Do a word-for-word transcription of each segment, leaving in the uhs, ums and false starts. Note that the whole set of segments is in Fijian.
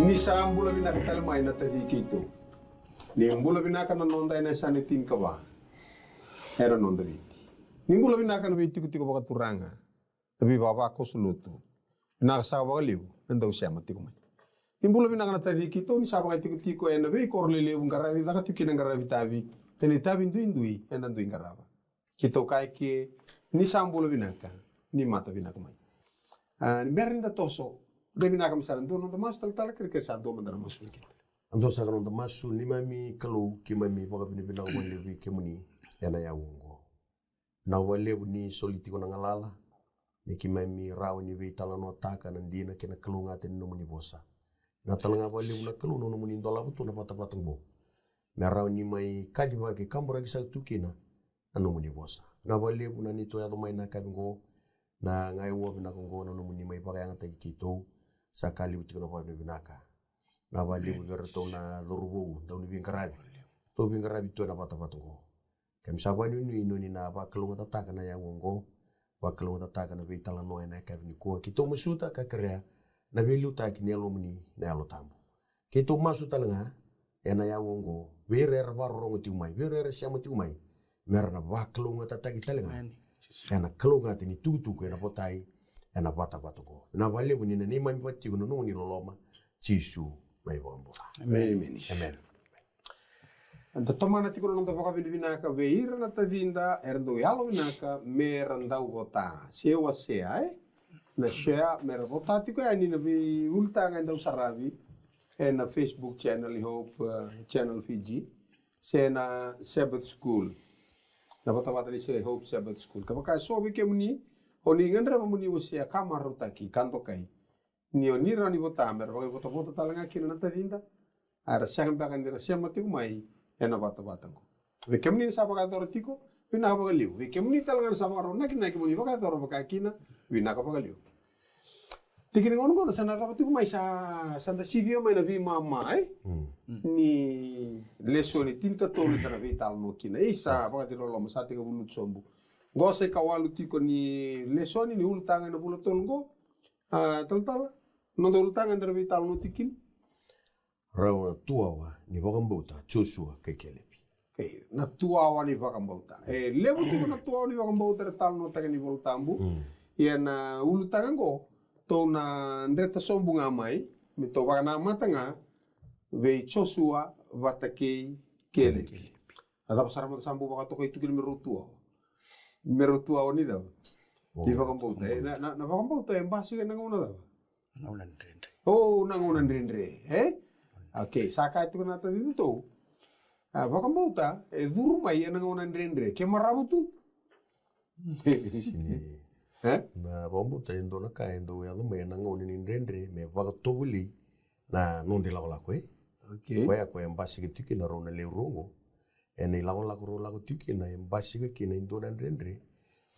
Ni sa bula vinaka tale mai na taci keitou. Ni bula vinaka na noda ena yasana e tinikava ena noda Viti. Ni bula vinaka na veitikotiko vakaturaga, na veivavakoso lotu. Vinaka saka vakalevu na dau sema tiko mai. Ni bula vinaka na taci keitou, ni sa vakaitikotiko ena veikoro lelevu, qaravi caka tiko kina, qaravi tavi ena itavi duidui eda dui qarava. Keitou kaya ke ni sa bula vinaka, ni mata vinaka mai. A, ni bera ni da toso, de vinaka me sa na dua na noda masu talatala, kerekere sa dua mada na masu na kena. A dua saka na noda masu. Neimami Kalou, keimami vakavinavinaka vakalevu vei kemuni ena yakavi oqo. Vinaka vakalevu ni soli tiko na galala me keimami rawa ni veitalanoataka na dina kei na kalougata ni nomuni vosa. Vinaka tale ga vakalevu na Kalou na nomuni dolava tu na vatavata oqo me rawa ni mai kacivaki, kaburaki saka tu kina na nomuni vosa. Vinaka vakalevu na neitou yaco mai na yakavi oqo, na gauna vinaka oqo na nomuni mai vakayagataki keitou. Sa ka levu tiko na vakavinavinaka. Vinaka vakalevu vei iratou na cauravou, dau ni veiqaravi, dau veiqaravi tu ena vatavata oqo. Keimami sa vakanuinui ni oni na vakalougatataka na yakavi oqo, vakalougatataka na veitalanoa ena yakavi nikua. Keitou masuta ka kerea na veiliutaki ni Yalomuni na Yalo Tabu. Keitou masu tale ga ena yakavi oqo vei ira era vakarorogo tiko mai, vei ira era sema tiko mai, me ra na vakalougatataki tale ga ena kalougata ni tukutuku ena votai ena vatavata oqo. Vinaka vakalevu ni na neimami vata tiko na nomuni loloma, Jisu na iVakabula. Emeni. Emeni. Da tomana tiko na noda vakavinavinaka vei ira na tacida era dau yalovinaka me ra dau vota se wasea, e? Na share me ra vota tiko yani na veiulutaga e dau saravi ena Facebook channel i Hope, uh, Channel Fiji, se na Sabbath School, na vatavata ni se Hope Sabbath School. Kevaka e so vei kemuni, o ni gadreva mo ni wasea ka marautaki, ka dokai, ni o ni rawa ni vota me ra vakaivotavota tale ga kina na tacida, a ra sega beka ni ra sema tiko mai ena vatavata oqo. Vei kemuni na sa vakayacora tiko, vinaka vakalevu. Vei kemuni tale ga na sa vakarau nakinaki mo ni vakayacora vaka kina, vinaka vakalevu. Tiki ni gauna oqo da sa na yacova tiko mai, sa, sa da sivia mai na veimama, e? Ni lesoni tinikatolu da na veitalanoa kina. Ei, sa vakaciriloloma, sa tekivu lutu sobu. Oqo sa ikawalu tiko ni lesoni ni ulutaga ena vula tolu oqo. A, talatala, noda ulutaga da na veitalanoa tiko kina. Rau na tuwawa ni vakabauta, Josua kei Kelepi. Okay, na tuwawa ni vakabauta. E levu tiko na tuwawa ni vakabauta era talanoataka ena iVola Tabu. Ia na ulutaga oqo tou na dreta sobu ga mai, me tou vakanamata ga vei Josua vata kei Kelepi. A cava sara mada sa bau vakatokai tu kina me rau tuwawa? Me rau tuwawa ni cava? Ni vakabauta. E, na, na, na vakabauta e basika ena gauna cava? Na gauna dredre. O, na gauna dredre, e? Okay, sa kaya tiko na tacitou. A, vakabauta e curu mai ena gauna dredre. Ke maravu tu. Sini. E? Na vakabauta e dua na ka e dau yaco mai ena gauna ni dredre me vakatovolei na noda ilakolako, e? Okay. Koya, koya e basika tiko kina rau na lewe rua oqo. Ena ilakolako rau lako tiko kina e basika kina e dua na dredre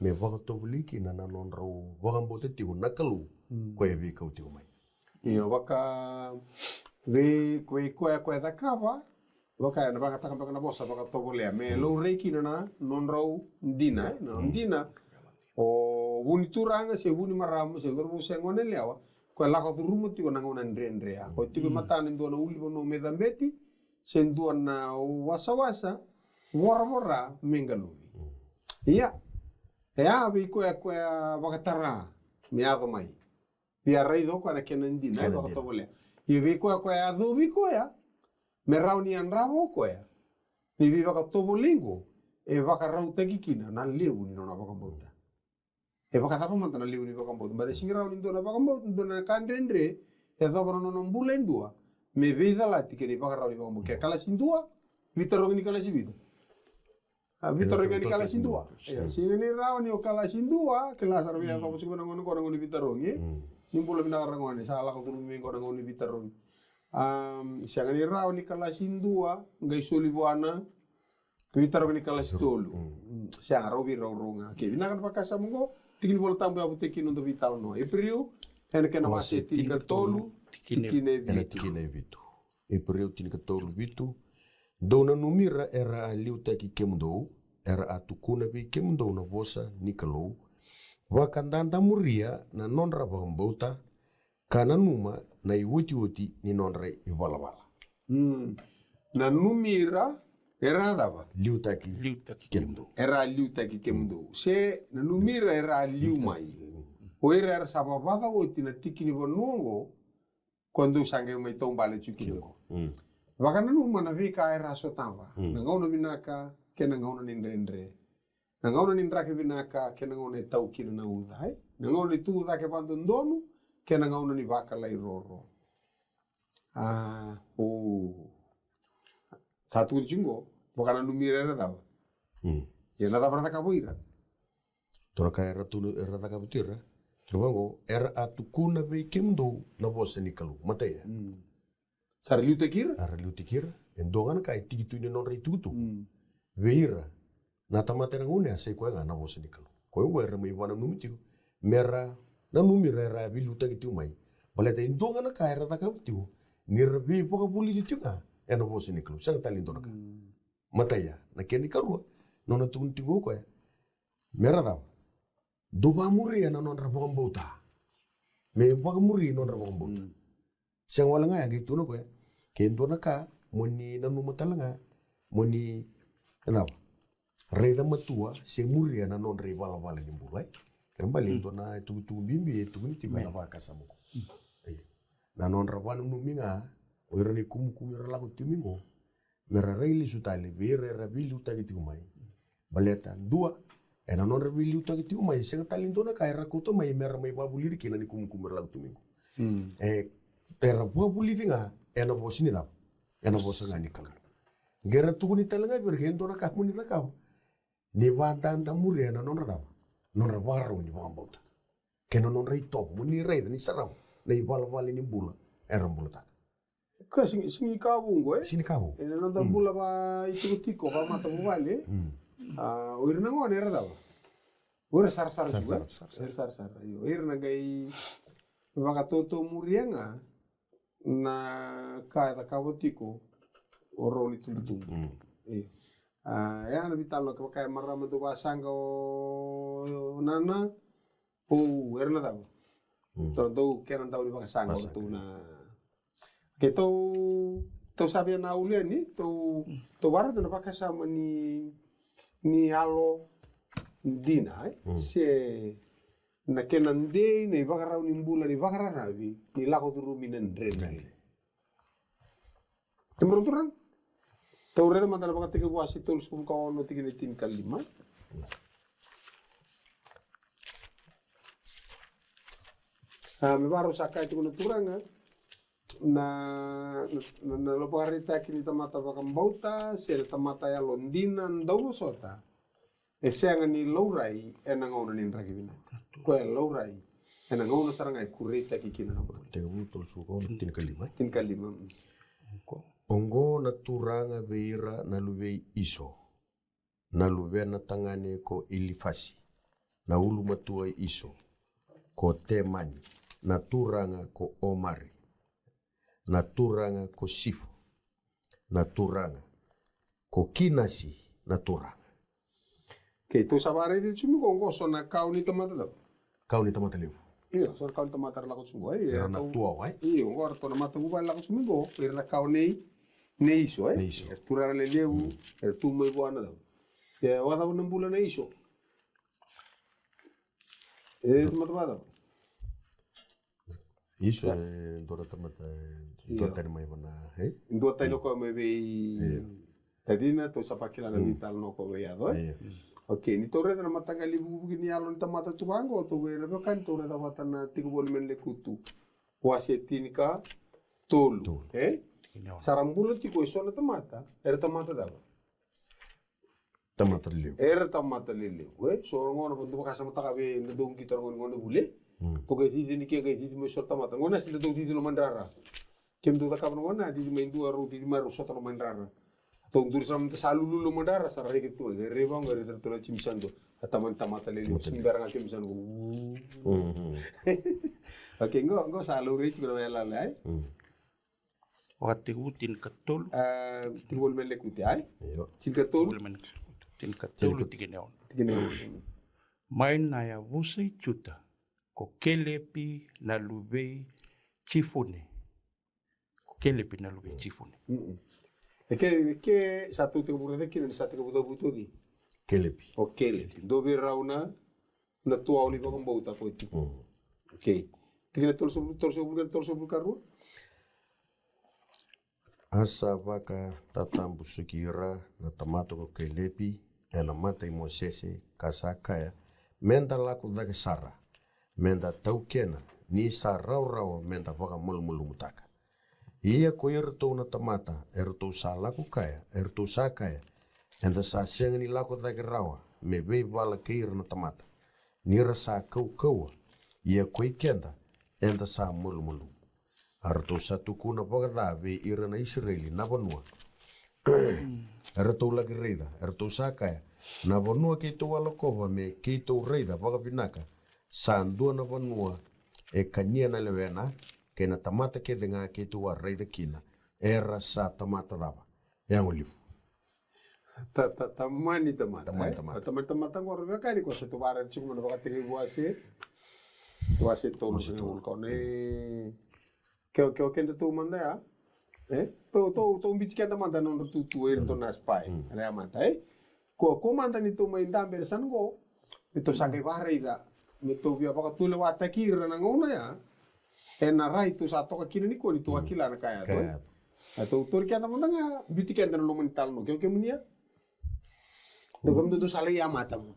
me vakatovolei kina na nodrau vakabauta tiko na Kalou, mm, koya e veikau tiko mai. Io, vaka vei, vei koya, koya e cakava, vaka ena vakayagataka beka na vosa vakatovolea me, mm, laurai kina na nodrau dina, e? Na, mm, dina. O vu ni turaga se vu ni marama se cauravou se goneyalewa, koya lako curuma tiko na gauna dredre ya. Koya tiko e, mm, matana e dua na ulunivanua me cabeti, se dua na wasawasa, voravora me galuvi. Ia, e a vei koya, koya vakatara me yaco mai. Via raica o koya na kena dina, kena dina, e vakatovolea. Ia vei koya, koya yacovi koya me rawa ni yadrava o koya ni veivakatovolei oqo e vakarautaki kina na levu ni nona vakabauta. E vakacava mada na levu ni vakabauta? Baleta e sega ni rawa ni dua na vakabauta, dua na ka dredre e yacova na nona bula e dua me veicalati kei na ivakarau ni vakabauta. Ke kalasi dua, veitarogi ni kalasi vitu. A, veitarogi ni kalasi dua. Ia, sega ni rawa ni o kalasi dua, ke la sara via yacova tiko na gauna qo na gauna ni veitarogi, e? Ni bula vinaka ragone, sa lako curumi mai qo na gauna ni veitarogi. A, sega ni rawa ni kalasi dua qai soli vua na veitarogi ni kalasi tolu. Mm. Sega, rau veiraurau ga. Okay, vinaka na vakasama oqo. Tiki ni Vola Tabu e yavutaki kina noda veitalanoa. Iperiu, ena kena wase tinikatolu, tikina e vitu. Ena tikina e vitu. Iperiu tinikatolu vitu. Dou nanumi ira era a liutaki kemudou, era a tukuna vei kemudou na vosa ni Kalou, vakadadamuria na nodra vakabauta, ka nanuma na iotioti ni nodra ivalavala. Mm. Nanumi ira era a cava? Liutaki. Liutaki kemudou. Era a liutaki kemudou. Se nanumi ira era a liu mai. O ira era sa vavaca oti na tiki ni vanua oqo, ko dou sa qai mai taubale tiko kina. Mm. Vakananuma na veika era a sotava. Mm. Na gauna vinaka kei na gauna ni dredre. Na gauna ni draki vinaka kei na gauna e tau kina na uca, e? Na gauna ni tucake vakadodonu kei na gauna ni vakalairoro. A, o. Sa tukuni tiko qo, vakananumi ira era cava? Mm. Ia na cava era cakava o ira? Dua na ka era tu, era cakava tu ira. Tukuna vaqo, era a tukuna vei kemudou na vosa ni Kalou. Mataia. Mm. Sa ra liutaki ira? Era liutaki ira. E dua ga na ka e tiki tu ni nodra itukutuku. Mm. Vei ira na tamata ena gauna ya, sa i koya ga na vosa ni Kalou. Koya oqo era mai vakananumi tiko. Mera nanumi ira era a veiliutaki tiko mai. Baleta e dua ga na ka era cakava tiko, ni ra veivakavulici tiko ga ena vosa ni Kalou. Sega tale ni dua na ka. Mm. Mataia, na kena ikarua, nona tukuni tiko o koya. Mera cava? Dou vakamuria na nodra vakabauta. Me vakamuri nodra vakabauta. Mm. Sega wale ga ya, qai tukuna o koya, ke dua na ka mo ni nanuma tale ga, mo ni, e cava? Raica matua se muria na nodra ivalavala ni bula, e? Kena ibalebale, mm, dua na itukutuku bibi e tukuni tiko ena vakasama qo. Mm. Io. Na nodra vakananumi ga o ira na ikumukumu era lako tiko mai qo, mera rai lesu tale vei ira era veiliutaki tiko mai. Baleta dua, ena nodra veiliutaki tiko mai, sega tale ni dua na ka era kauta mai mera mai vakavulici kina na ikumukumu era lako tiko mai qo. Mm. E, era vakavulici ga ena vosa ni cava? Ena vosa ga ni Kalou. Qai ra tukuni tale ga vei ira, ke dua na ka mo ni cakava, ni vakadadamuria na nodra cava? Nodra ivakarau ni vakabauta kei na nodra itovo, mo ni raica, ni sarava na ivalavala ni bula era bulataka. Ka sigi, sigi ka vou qo, e? Sigi ka vou. Ena noda, mm, bula vakaitikotiko, vakamatavuvale. Mm. A, o ira na gone era cava? O ira sarasara tiko, e? Sarasara, sarasara. Era sarasara, io. O ira na qai vakatotomuria ga na ka e cakava tiko o rau ni tubutubu. Mm. Io. A, e a na veitalanoa, kevaka e marama dou vakasaqa o nana, o era na cava? Mm. Tou, tou kena dau ni vakasaqa, vakasaqa, tou na. Ke tou, tou sa via na ulu yani, tou, tou vakaraica na vakasama ni, ni yalo dina, e? Mm. Se na kena dei na ivakarau ni bula ni vakararavi ni lako curumi na dredre. Dredre. Kemudrau turaga? Tou raica mada na Vakatekivu wase tolusagavulu ka ono, tikina e tinikalima. A, me vakarau sa kaya tiko na Turaga, na, na, na, na lavaraitaki ni tamata vakabauta se na tamata yalodina dauvosota, e sega ni laurai ena gauna ni draki vinaka. Koya e laurai ena gauna sara ga e kureitaki kina na bula. Tekivu tolusagavulu ka ono, tinikalima, e? Tinikalima, mm. Oqo na turaga vei ira na luvei Iso, na luvena tagane ko Ilifasi, na ulumatua i Iso, ko Temani, na turaga ko Omari, na turaga ko Sifo, na turaga ko Kinasi, na turaga. Keitou sa vakaraica tiko mai qo, qo so na kawa ni tamata cava? Kawa ni tamata levu. Io, so na kawa ni tamata era lako tiko mai qo, e? Era na tou, tuawa, e? Io, qo eratou na matavuvale lako tiko mai qo, era na kawa nei, nei Iso, e? Nei Iso. Era turaga lelevu, mm, era tu mai vua na cava? E, vakacava na bula nei Iso? E, tamata vakacava? Iso, e dua na tamata, e, io, dua tani mai vana, e? Dua tani, mm, o koya mai vei, io, tacina, tou sa vakila na, mm, veitalanoa o koya mai yaco, e? Io. Okei, ni tou raica na mataqali ivukivuki ni yalo ni tamata tu vaqo, tou vei na veiwekani, tou raica vata na Tekivu Walu mai na Lekutu. Wase tinikatolu, tolu, e? Sa ra bula tiko eso na tamata, era tamata cava? Tamata lelevu. Era tamata lelevu, e? So na gauna dou vakasamataka vei, dou qito na gauna, gauna vuli. Mm. Tou qai cici ni ke, qai cici mai so na tamata. Gauna se dou cici lomadrara. Kemudou cakava na gauna, cici mai dua, rau cici mai, rau sota lomadrara. Tou duri sa, sa lululu lomadrara, sa ra reki tu, e raiva qo, e raica tu na jimi sa dua. A tamani tamata lelevu, tamata lelevu. Simbera ga kemi sa dua. Mm. Okei, qo, qo sa laurai tiko na veiyalayala, e? Mm. Vakatekivu tinikatolu. A, Tekivu Walu mai na Lekutu, ai? Io. Tinikatolu? Tekivu Walu mai na Lekutu. Tinikatolu, tinikatolu, tikina e ono. Tikina e ono. Mai na yavusa i Juta, ko Kelepi na luvei Jifune. Ko Kelepi na luve i Jifune. Mm-mm. E ke, e ke sa tou tekivu raica kina ni sa tekivu cavuta o cei? Kelepi. O Kelepi. Dua vei rau na, na tuau ni vakabauta ko e tiko. Mm. Okay. Tikina tolusagavulu, tolusagavulu, tolusagavulu ka rua. A sa vakatatabusuki ira na tamata ko Kelepi ena mata i Mosese, ka sa kaya, meda lako cake sara, meda taukena, ni sa rawarawa meda vakamalumalumutaka. Ia ko iratou na tamata eratou sa lako kaya, eratou sa kaya, eda sa sega ni lako cake rawa me veivala kei ira na tamata, ni ra sa kaukauwa, ia koi keda, eda sa malumalumu. A ratou sa tukuna vakaca vei ira na Isireli na vanua eratou laki raica, eratou sa kaya, na vanua keitou a lakova me keitou raica vakavinaka, sa dua na vanua e kania na lewena, kei na tamata kece ga keitou a raica kina, era sa tamata cava? Yago levu. Ta, ta, tamani tamata, tamani eh? Tamata. Tamani tamata qo, ra veka ni ko se tu vara tiko mana vakatekivu wase. Tu wase tolu se tolu ka one. Ke, ke, keda tu mada ya. Eh? Tu, tu, tu biti keda mada na nodra tu, tu, eh, tu na spy. Mm. Era ya mada, eh? Ko, ko mada ni tu mai dabe na san qo. Ni tu sa qai varaica. Ni tu via vakatulewataki ira na gauna ya. Ena rai tu sa toka kina ni ko ni tu a kila na ka ya tu. Ka ya tu. A tou tori keda mada ga, biuti keda na loma ni talanoa, ke, kemuni ya. Dou kemudou sa lai yamata mo.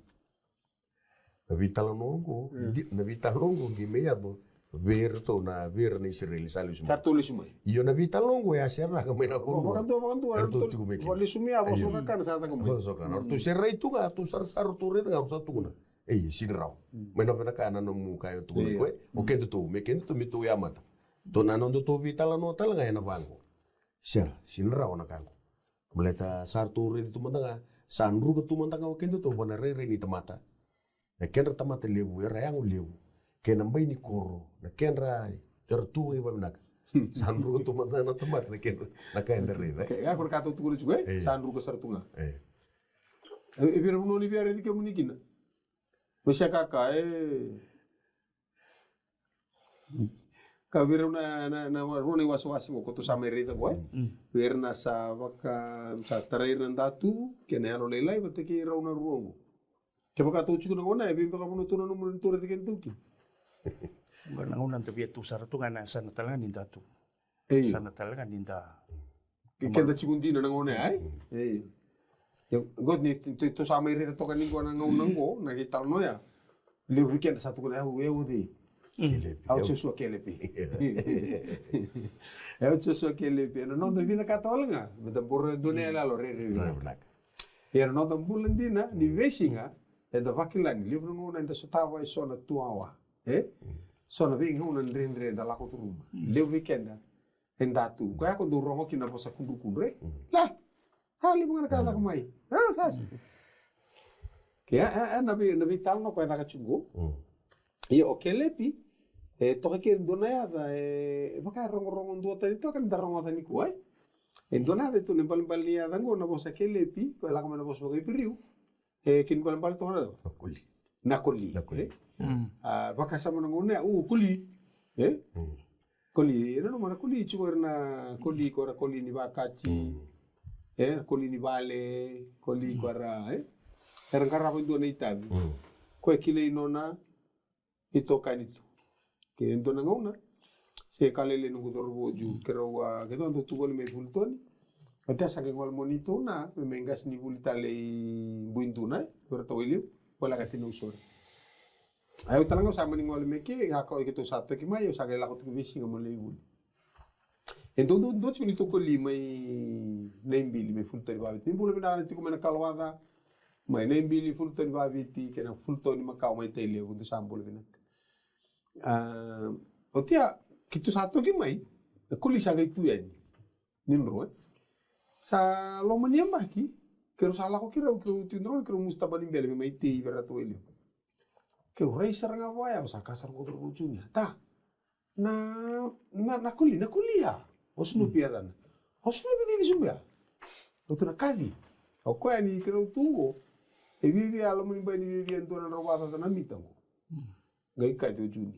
Na veitalanoa oqo, di- na veitalanoa oqo qai mai yaco vei iratou na, vei ira na Isireli sa lesu mai. Sa ratou lesu mai. Io, na veitalanoa oqo e a se caka mai na vanua. Vakadua, vakadua, eratou tiko mai kina. Vakalesu mai, a vakasokakana sa caka mai. Vakasokakana. Ratou se rai tu ga, ratou sa, sa ratou raica ga, ratou sa tukuna. Ei, sini rawa. Mai na vinaka na nomu ka e tukuna ko e. O kedatou, me kedatou, me tou yamata. Tou na nodatou veitalanoa tale ga ena vaqo. Sega, sini rawa na ka qo. Baleta sa ratou raica tu mada ga, sa druka tu mada ga o kedatou vua na rairai ni tamata. Na kedra tamata levu, era yago levu. Kei na bai ni koro, na kedra, era tu e vavinaka. Sa druka tu mada ga na tamata, na kedra, na ka eda raica. Ke, ya ko na ka tou tukuna tiko, eh? Sa druka sara tu ga. E, e vira vanua ni via raici kemuni kina. Ko se kaka, e. Ka vei rau na, na, na rua na iwasewase qo ko tou sa mai raica qo, e? Vei ira na sa vaka, sa tarai ira na datu kei na yalo lailai vata kei rau na rua qo. Kevaka tou tiko na gauna ya, e vei beka vanua tou na nomu tou raica kei na tou kina? Qo na gauna da via tu sara tu ga na yasana tale ga ni da tu. Io. Yasana tale ga ni da Ke, keda tiko dina na gauna ya, e? Io. Io, qo ni, ni, ni tou sa mai raica toka ni qo na gauna qo, na kei talanoa ya. Levu vei keda sa tukuna, au, au o cei? Kelepi. Au Joshua Kelepi. Au Joshua Kelepi. Ena noda vinakata wale ga, meda boro e dua na iyaloyalo rairai vinaka. Ena noda bula dina ni veisiga, eda vakila ni levu na gauna eda sotava e so na tuawa, e? So na veigauna dredre eda lako curuma. Levu vei keda, eda tu. Koya ko dou rogo kina na vosa kudrukudru, e? La! A, levu ga na ka caka mai. A, sasa. Ke, a, a, a, na vei, na veitalanoa koya caka tiko qo. Ia o Kelepi, e toka kina e dua na yaca, e, e vaka e rogorogo duatani toka ni da rogoca nikua, e? E dua na yaca e tu na ibalebale ni yaca qo na vosa Kelepi, koya lako mai na vosa vakaIperiu. E, kena ibalebale toka na cava? Na koli. Na koli, na koli, e? A, vakasama na gauna ya, u, koli. E? Koli, e nanuma na koli, tiko era na koli, ko era koli ni vakati. E, koli ni vale, koli ko era, e? Era qarava e dua na itavi. Ko e kilai nona, itokani tu. Ke dua na gauna, se ka lailai noqu cauravou Jiu, keirau a, keirau dau tu voli mai Fulton. Oti a sa qai gole mai o neitou na, me mai qasenivuli tale i Buiduna, e, vei ratou e liu, voleka tiko na usori. A, au tale ga au sa mani gole mai ke, a, ka o keitou sa toki mai, au sa qai lako tiko veisiga mo lai vuli. E dau, dau, dau tiko ni tokoli mai Naibili, mai Fulton Vaviti. Ni bula vinaka na tiko mai na Kalovaca, mai Naibili, Fulton Vaviti, kei na Fulton Makau mai Tailevu, dou sa bula vinaka. A, oti a, keitou sa toki mai, na koli sa qai tu yani. Ni dro, e. Sa loma ni yabaki, keirau sa lako keirau, keirau tiko dro, keirau musu taba ni bele, me mai tei vei ratou e liu. Keirau rai sara ga vaya, au sa kaya sara ga o cauravou Junior. Ta, na, na, na koli, na koli ya. O Snoopy yacana. O Snoopy cei Snoopy ya? O tu na kaci. O koya ni keirau tu qo. E viavia, loma ni bai ni viavia, dua na drau vakacaca na mita qo. Qai kaci o Junior.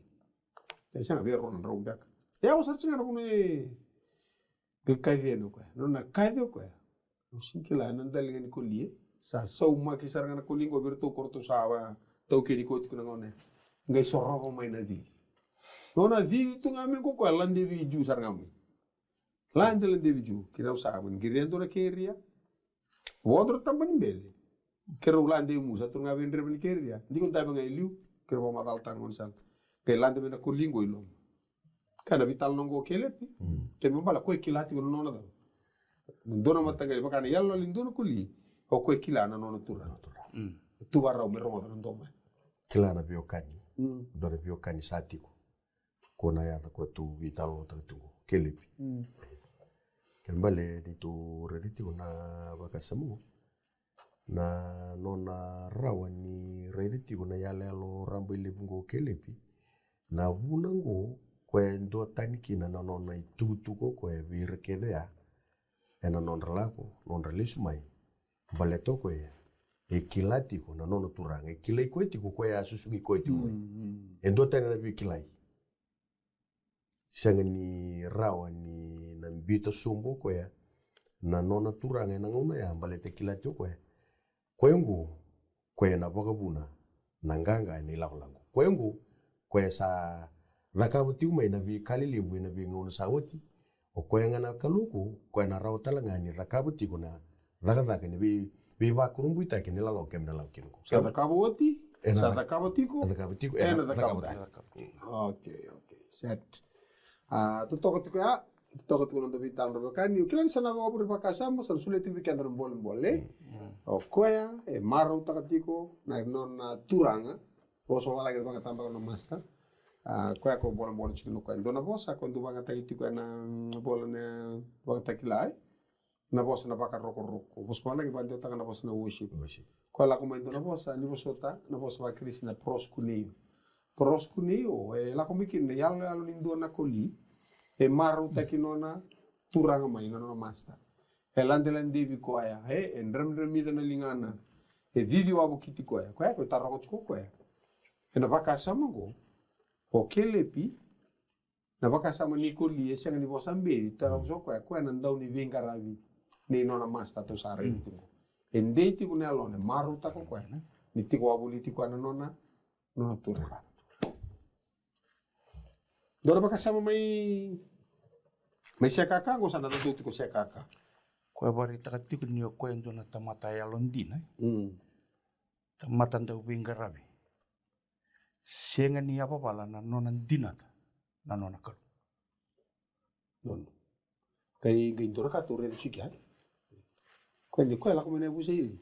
E sega, vei rua na drau beka. E yawa sara tiko ga na vuna e qai kaci yani o koya. Nona kaci o koya. Au sega ni kila na daliga ni koli e. Sa saumaki sara ga na koli qo vei iratou ko ratou sa va taukeni koya tiko na gauna ya. Qai sorova mai na cici. Nona cici tu ga mai ko koya, lade vei Jiu sara ga mai. Lade, lade vei Jiu. Keirau sa mani qiri e dua na keria. Vodo ra taba ni bele. Keirau lade i musa, turu ga vei dreva ni keria. Diko dave ga i liu. Keirau vakamacalataka na gaunisala. Qai lade mai na koli qo i loma. Ka na veitalanoa qo o Kelepi. Kena ibalebale o koya e kila tiko na nona cava. Dua na mataqali, vaka na iyaloyalo ni dua na koli. O koya e kila na nona turaga. Tu vakarau me rogoca na domo. Kila na veiwekani. Dua na veiwekani sa tiko. Ko na yaca ko tu veitalanoataka tu qo. Kelepi. Kena ibalebale ni tu raica tiko na vakasama qo. Na nona rawa ni raica tiko na iyaloyalo rabailevu qo o Kelepi. Na vuna qo, koya e duatani kina na nona itukutuku o koya vei ira kece oya. Ena nodra lako, nodra lesu mai. Baleta o koya e kila tiko na nona turaga, e kilai koya tiko, koya a susugi koya tiko mai. E duatani na veikilai. Sega ni rawa ni na biuta sobu o koya na nona turaga ena gauna ya, baleta e kila tiko o koya. Koya qo, koya na vakavuna na qaqa ena ilakolako. Koya qo, koya sa cakava tiko mai na veika lelevu ena veigauna sa oti. O koya ga na Kalou qo, koya na rawa tale ga ni cakava tiko na cakacaka ni vei, veivakurabuitaki ni lako kemuni na lako kina qo. Sa cakava oti, sa cakava tiko, sa cakava tiko, ena cakava tale. Okay, okay. Set. A, totoka tiko ya, totoka tiko na noda veitalanoa, veiwekani. Au kila ni sa na vakavure vakasama, sa na solia tiko vei keda na bolebole. O koya e marautaka tiko na nona turaga. Vosa vavalagi era vakatabaka na master. A, koya ko bolebole tiko na koya. Dua na vosa ko dau vakayagataki tiko ena, mm, vola na Vakatakila, e? Na vosa na vakarokoroko. Vosa vavalagi vakadewataka na vosa na worship. Worship. Koya lako mai dua na vosa, ni vosota, na vosa vaKirisi na proskuneo. Proskuneo, e lako mai kina na iyaloyalo ni dua na koli, e marautaki nona turaga mai, na nona master. E ladeladevi koya, e, e dramidramita na ligana, e cici wavokiti koya. Koya, koya e taroga tiko koya. Ena vakasama qo, o Kelepi, na vakasama ni koli e sega ni vosa beci, taroga tiko koya, koya na dau ni veiqaravi nei nona master tou sa raica tiko. E dei tiko na yalona, e marautaka koya, ni tiko wavoliti koya na nona, nona turaga. Dua na vakasama mai, mai sekaka, qo sa na dodonu tiko sekaka. Koya vakaraitaka tiko ni o koya e dua na tamata yalodina, e? Mm. Tamata dau veiqaravi. Sega ni yavavala na nona dinata na nona Kalou. Donu. Kai, kai dua na ka tou raica tiko ya. Koya ni koya lako mai na yavusa i,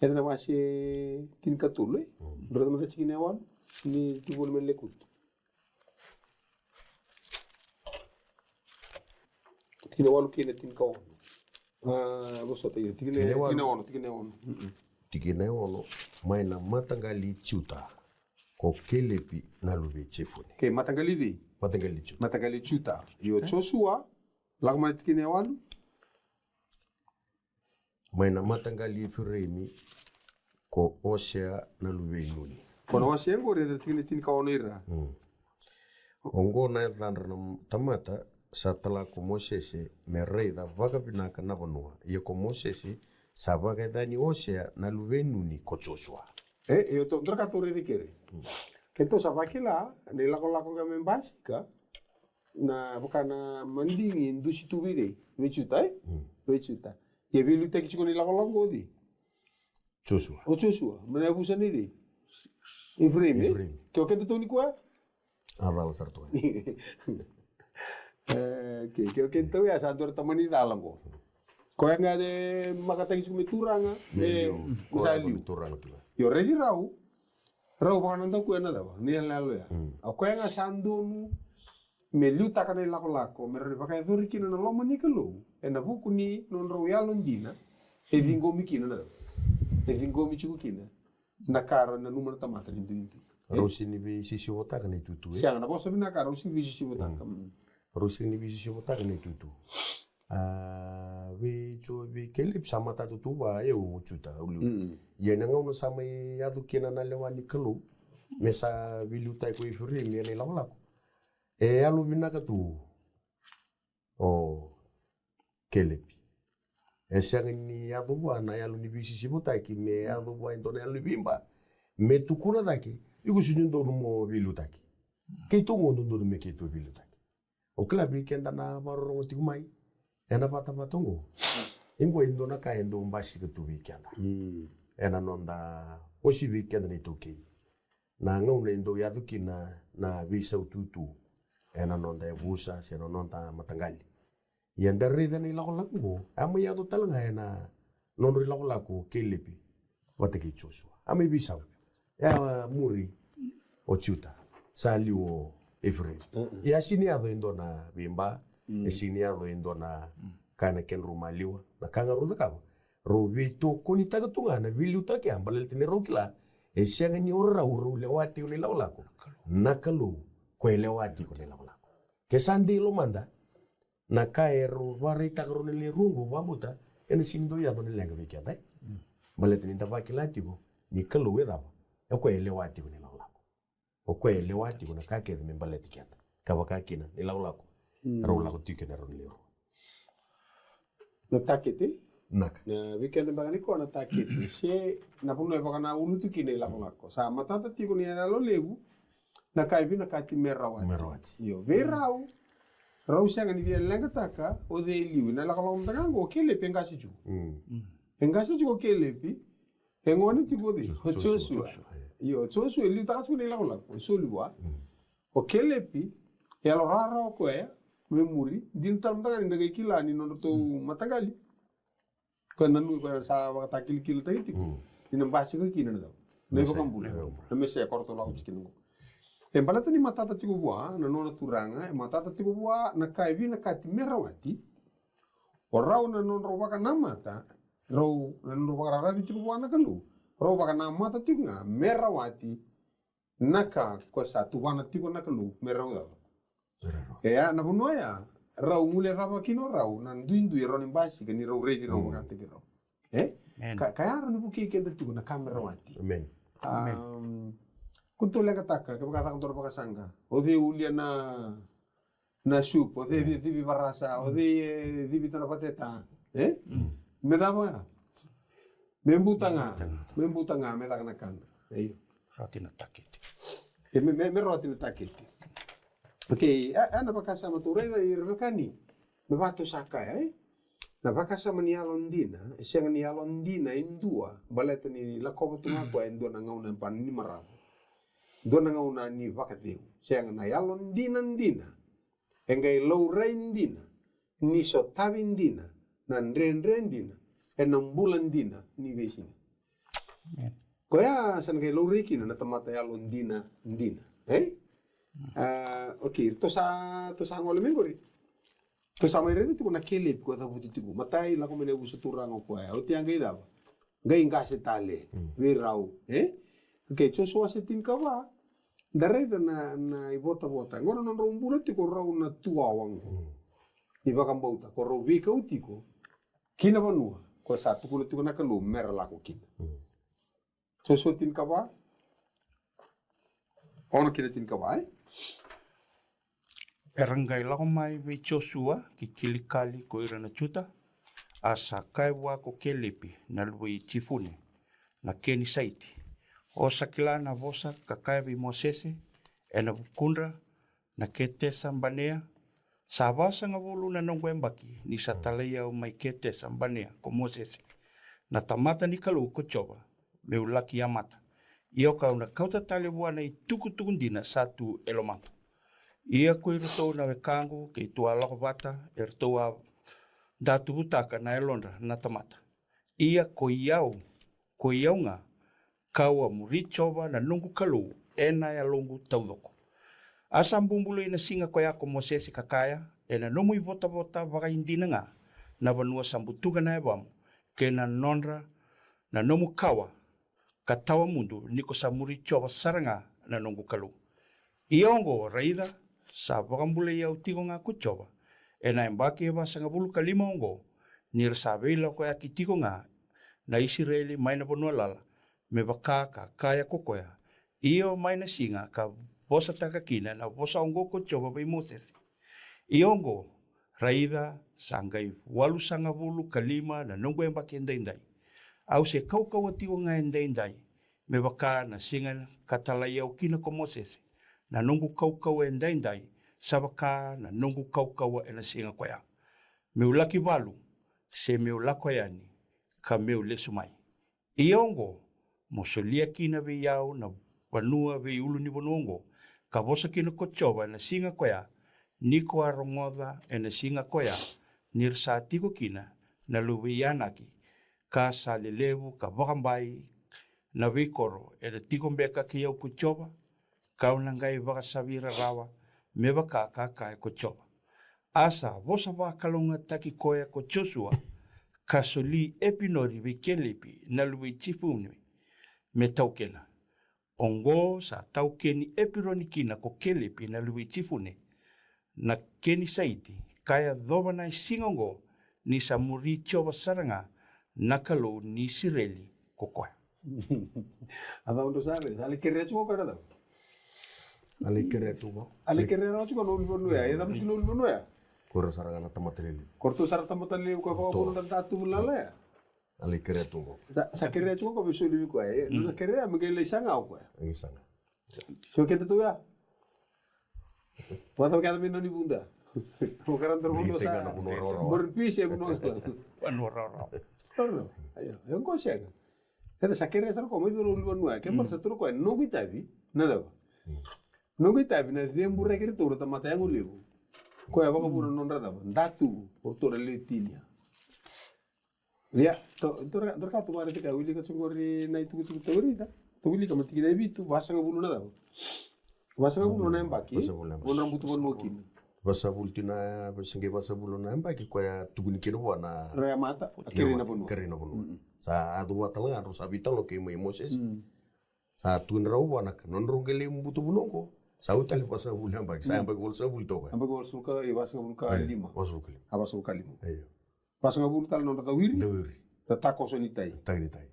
e na wase tinikatolu, e? Mm. Raica mada tikina e walu ni Tiko Voli mai na Lekutu. Tikina e walu kei na tinikaono. A, vosota, io, tikina e walu. Tikina e ono, tikina e ono. Mm-mm. Tikina e ono, mai na mataqali i Juta, ko Kelepi na luve i Jefune. Ke mataqali i cei? Mataqali i Juta. Mataqali i Juta. Io, Josua, lako mai na tikina e walu. Mai na mataqali i Efiraimi, ko Osea na luve i Nuni. Ko na Osea qori e tikina tinikaono ira. Mm. Oqo na yacadra na tamata sa tala ko Mosese me raica vakavinaka na vanua. Ia ko Mosese sa vakayacani Osea na luve i Nuni ko Josua. E, e, tou, dua na ka tou raica keri. Mm. Keitou sa vakila na ilakolako ga me basika, na vaka na madigi dusi tu vei cei? Vei Juta, e? Mm. Vei Juta. Ia veiliutaki tiko na ilakolako o cei? Josua. O Josua, mai na yavusa nei cei? Efiraimi, e? Efiraimi. Ke o kedatou nikua? A cala sara tu. E, ke, ke o kedatou ya sa dua na tamani cala qo. Koya ga e makataki tiko me turaga, me, me sa liu. Turaga tu. Io, raici rau. Rau vakanadakuya na cava, na iyaloyalo ya. Mm. O koya ga sa donu me liutaka na ilakolako, me rawa ni vakayacori kina na loma ni Kalou, ena vuku ni nodrau yalodina, e ciqomi kina na cava. E ciqomi tiko kina na ka ra nanuma na tamata ni duidui. Rau sega ni veisisivotaka na itutu, e? Sega, na vosa vinaka, rau sega ni veisisivotaka. Mm. Mm. Rau sega ni veisisivotaka na itutu. A, vei Jo, vei Kelepi sa matata tu vua o Juta, o liu. Mm. Ia na gauna sa mai yaco kina na lewa ni Kalou, me sa veiliutaki ko Efiraimi ena ilakolako. E yalo vinaka tu o Kelepi. E sega ni yaco vua na yalo ni veisisivotaki me yaco vua e dua na yalo ni veiba me tukuna cake, iko sega ni dodonu mo veiliutaki. Keitou qo dodonu me keitou veiliutaki. O kila vei keda na vakarorogo tiko mai ena vatavata oqo. Iqo e dua na ka e dau basika tu vei keda ena noda osi vei keda na iTaukei. Na gauna e dau yaco kina na veisaututu ena noda yavusa se na noda mataqali. Ia da raica na ilakolako oqo, a mai yaco tale ga ena nodra ilakolako o Kelepi vata kei Josua. A mai veisau. E a muri o Juta, sa liu o Efraimi. Ia sega ni yaco e dua na veiba, e sega ni yaco e dua na ka na kedrau maliwa. Na ka ga rau cakava, rau veitokonitaka tu ga na veiliutaki ya, baleta ni rau kila e sega ni o rau rau lewa tiko na ilakolako. Na Kalou ko e lewa tiko na ilakolako. Ke sa dei lomada na ka e rau vakaraitaka rau na lewe rua oqo, vakabauta ena sega ni dau yaco na leqa vei keda, e? Baleta ni da vakila tiko ni Kalou e cava? E koya e lewa tiko na ilakolako. O koya e lewa tiko na ka kece me baleti keda. Ka vaka kina na ilakolako rau lako tiko kina rau na lewe rua. Na takete. Naka. Na vei keda beka ni koya na takete se na vanua e vakanaulu tu kina ilakolako. Sa matata tiko ni yalo levu na ka e vinakati me rawati. Me rawati. Io, vei rau, rau sega ni via leqataka o cei e liu. Na ilakolako mada ga oqo o Kelepi e qase tiko. E qase tiko o Kelepi. E gone tiko o cei? O Josua. Io, o Josua e liutaka tiko na ilakolako, e soli vua. O Kelepi e yalo rawarawa o koya me muri. Dina tale mada ga ni da qai kila ni nodratou mataqali, koya nanumi koya sa vakatakilakilataki tiko ni na basika kina na cava? Na iVakabula. Na Mesaia ko ratou lako tiko kina oqo. E baleta ni matata tiko vua na nona turaga, e matata tiko vua na ka e vinakati me rawati. O rau na nodrau vakanamata, rau na nodrau vakararavi tiko vua na Kalou, rau vakanamata tiko ga me rawati na ka ko sa tuvana tiko na Kalou me rau cava. E ya na vanua ya rau guilecava kina o rau na duidui e rau ni basika ni rau raici rau vakataki rau. E? Ka ya rau ni vukei keda tiko na ka me rawati. Ko tou leqataka ke vakacaka dua na vakasaqa, o cei ulia na na supu, o cei e civi varasa, o cei e civi tana vateta. E? Me cava ga? Me buta ga. Me buta ga, me caka na kana. Io. Rawati na takete. E me, me, me rawati na takete. Okei, e, e na vakasama tou raica i Revekani. Me vaka tou sa kaya, e? Na vakasama ni yalodina e sega ni yalodina e dua baleta ni lakova tu ga koya e dua na gauna e bana ni marau. Dua na gauna ni vakacegu. Sega, na yalodina dina e qai laurai dina ni sotavi dina na dredre dina e na bula dina ni veisiga. Koya sa na qai laurai kina na tamata yalodina dina. E? A, okei, tou sa, tou sa gole mai qori. Tou sa mai raica tiko na Kelepi ko cavuti tiko. Matai, lako mai na yavusa turaga o koya. Oti ya qai cava? Qai qase tale vei rau. E? Okei, Josua se tinikava. Da raica na, na ivotavota. Qo na nodrau bula tiko rau na tuwawa qo. Ni vakabauta ko rau veikau tiko ki na vanua ko sa tukuna tiko na Kalou me ra lako kina. Josua tinikava. Ono ki na tinikava, e? Era qai lako mai vei Josua ki Kilikali ko ira na Juta, a sa kaya vua ko Kelepi na luve i Jifune na Kenisaiti, o sa kila na vosa ka kaya vei Mosese e na vukudra na Ketesa Banea, sa vasagavulu na noqu yabaki ni sa talai au mai Ketesa Banea ko Mosese na tamata ni Kalou ko Jiova, me'u laki yamata. Ia ka'u na kauta tale vua na itukutuku dina sa tu e lomaqu. Ia ko iratou na wekaqu keitou a lako vata, eratou a datuvutaka na yalodra na tamata. Ia ko i au, ko i au ga, ka'u a muri Jiova na noqu Kalou e na yaloqu taucoko. A sa bubului na siga ko ya ko Mosese ka kaya, e na nomu ivotavota vakaidina ga na vanua sa butuka na yavamu, kei na nodra na nomu kawa ka tawamudu, ni ko sa muri Jiova sara ga na noqu Kalou. Ia oqo, raica, sa vakabulai au tiko ga ko Jiova e na yabaki e vasagavulu ka lima oqo, ni ra sa veilakoyaki tiko ga na Isireli mai na vanua lala, me vaka ka kaya ko koya, io mai na siga ka vosataka kina na vosa oqo ko Jiova vei Mosese. Ia oqo, raica, sa qai walusagavulu ka lima na noqu yabaki edaidai. Au se kaukauwa tiko ga edaidai, me vaka na siga ka talai au kina ko Mosese. Na noqu kaukauwa edaidai, sa vaka na noqu kaukauwa ena siga koya. Meu laki valu, se meu lako yani, ka meu lesu mai. Ia oqo, mo solia kina vei au na vanua vei ulunivanua oqo, ka vosa kina ko Jiova ena siga koya, ni ko a rogoca ena siga koya, ni ra sa tiko kina na luvei Anaki, ka sa lelevu ka vakabai na veikoro, ena tiko beka kei au ko Jiova, kau na qai vakasavi ira rawa, me vaka ka kaya ko Jiova. A sa vosa vakalougatataki koya ko Josua, ka soli Epironi vei Kelepi na luvei Jifune, me taukena. Oqo sa taukeni Epironi kina ko Kelepi na luvei Jifune, na Kenisaiti, ka yacova na siga oqo, ni sa muri Jiova sara ga na Kalou ni Isireli ko koya. A cava drau sa lai, sa lai kerea tiko o koya na cava? A lai kerea tu qo. A lai kerea rawa tiko na ulunivanua ya. E cava tiko na ulunivanua ya? Ko ira sara ga na tamata lelevu. Ko ratou sara tamata lelevu ko vakavuna na datuvu lala ya. A lai kerea tu qo. Sa, sa kerea tiko o koya me soli vei koya. E, na kerea me qai lai saga o koya. Qai saga. So keda tu ya. Vakacava keda mai na ni vuda. Vakara dra vanua sa. Bori pisi e vanua. Vanua raurau. Raurau. Aio, e qo sega. Eda sa kerea sara koya mai vei rau ulunivanua. Ke mara sa tu ra koya, noqu itavi, na cava? Noqu itavi na ceburi iratou na tamata yago levu. Koya vakavuna na nodra cava? Datuvu, o ratou na lewe tini ya. Ia, to, to ra, to ra ka tu vare tika, wilika tu qori na itukutuku taurika. To wilika ma tikina e vitu, vasagavulu na cava? Vasagavulu na yabaki. Vasagavulu na yabaki. Nodra butu vanua kina. Vasagavulu tina, se qai vasagavulu na yabaki koya tukuni kina vua na. Ra yamata, kerei na vanua. Kerei na vanua. Sa yaco vua tale ga, drau sa veitalanoa kei mai Moses. Sa tukuni rau vua na ka, nodrau qai lai butu vanua oqo. Sa oti tale vasagavulu na yabaki, sa yabaki walusagavulu toka. Yabaki walusagavulu ka, e, vasagavulu ka lima. Vasagavulu ka lima. A, vasagavulu ka lima. Io. Vasagavulu tale nodra cawiri. Cawiri. Ra takoso ni tai. Tai ni tai.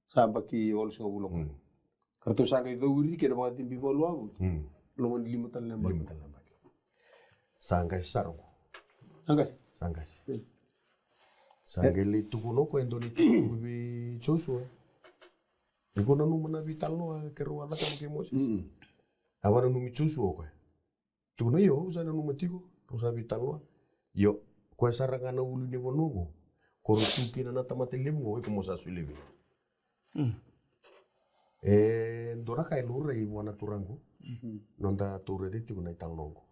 Sa yabaki walusagavulu oqo. Ka ratou sa qai cawiri kei na vakacibi valuavulu. Loma ni lima tale na yabaki. Lima tale na yabaki. Sa qasi sara oqo. Sa qasi. Sa qasi. Sa qai lai tukuna o koya e dua na itukutuku vei Josua. Iko nanuma na veitalanoa keirau a cakava kei Moses. A vakananumi Josua o koya. Tukuna, io, au sa nanuma tiko, au sa veitalanoa. Io, koya sara ga na ulunivanua oqo. Ko rau tu kina na tamata levu oqo, iko mo sa solia vei au. E dua na ka e laurai vua na turaga qo. Noda tou raica tiko na italanoa oqo.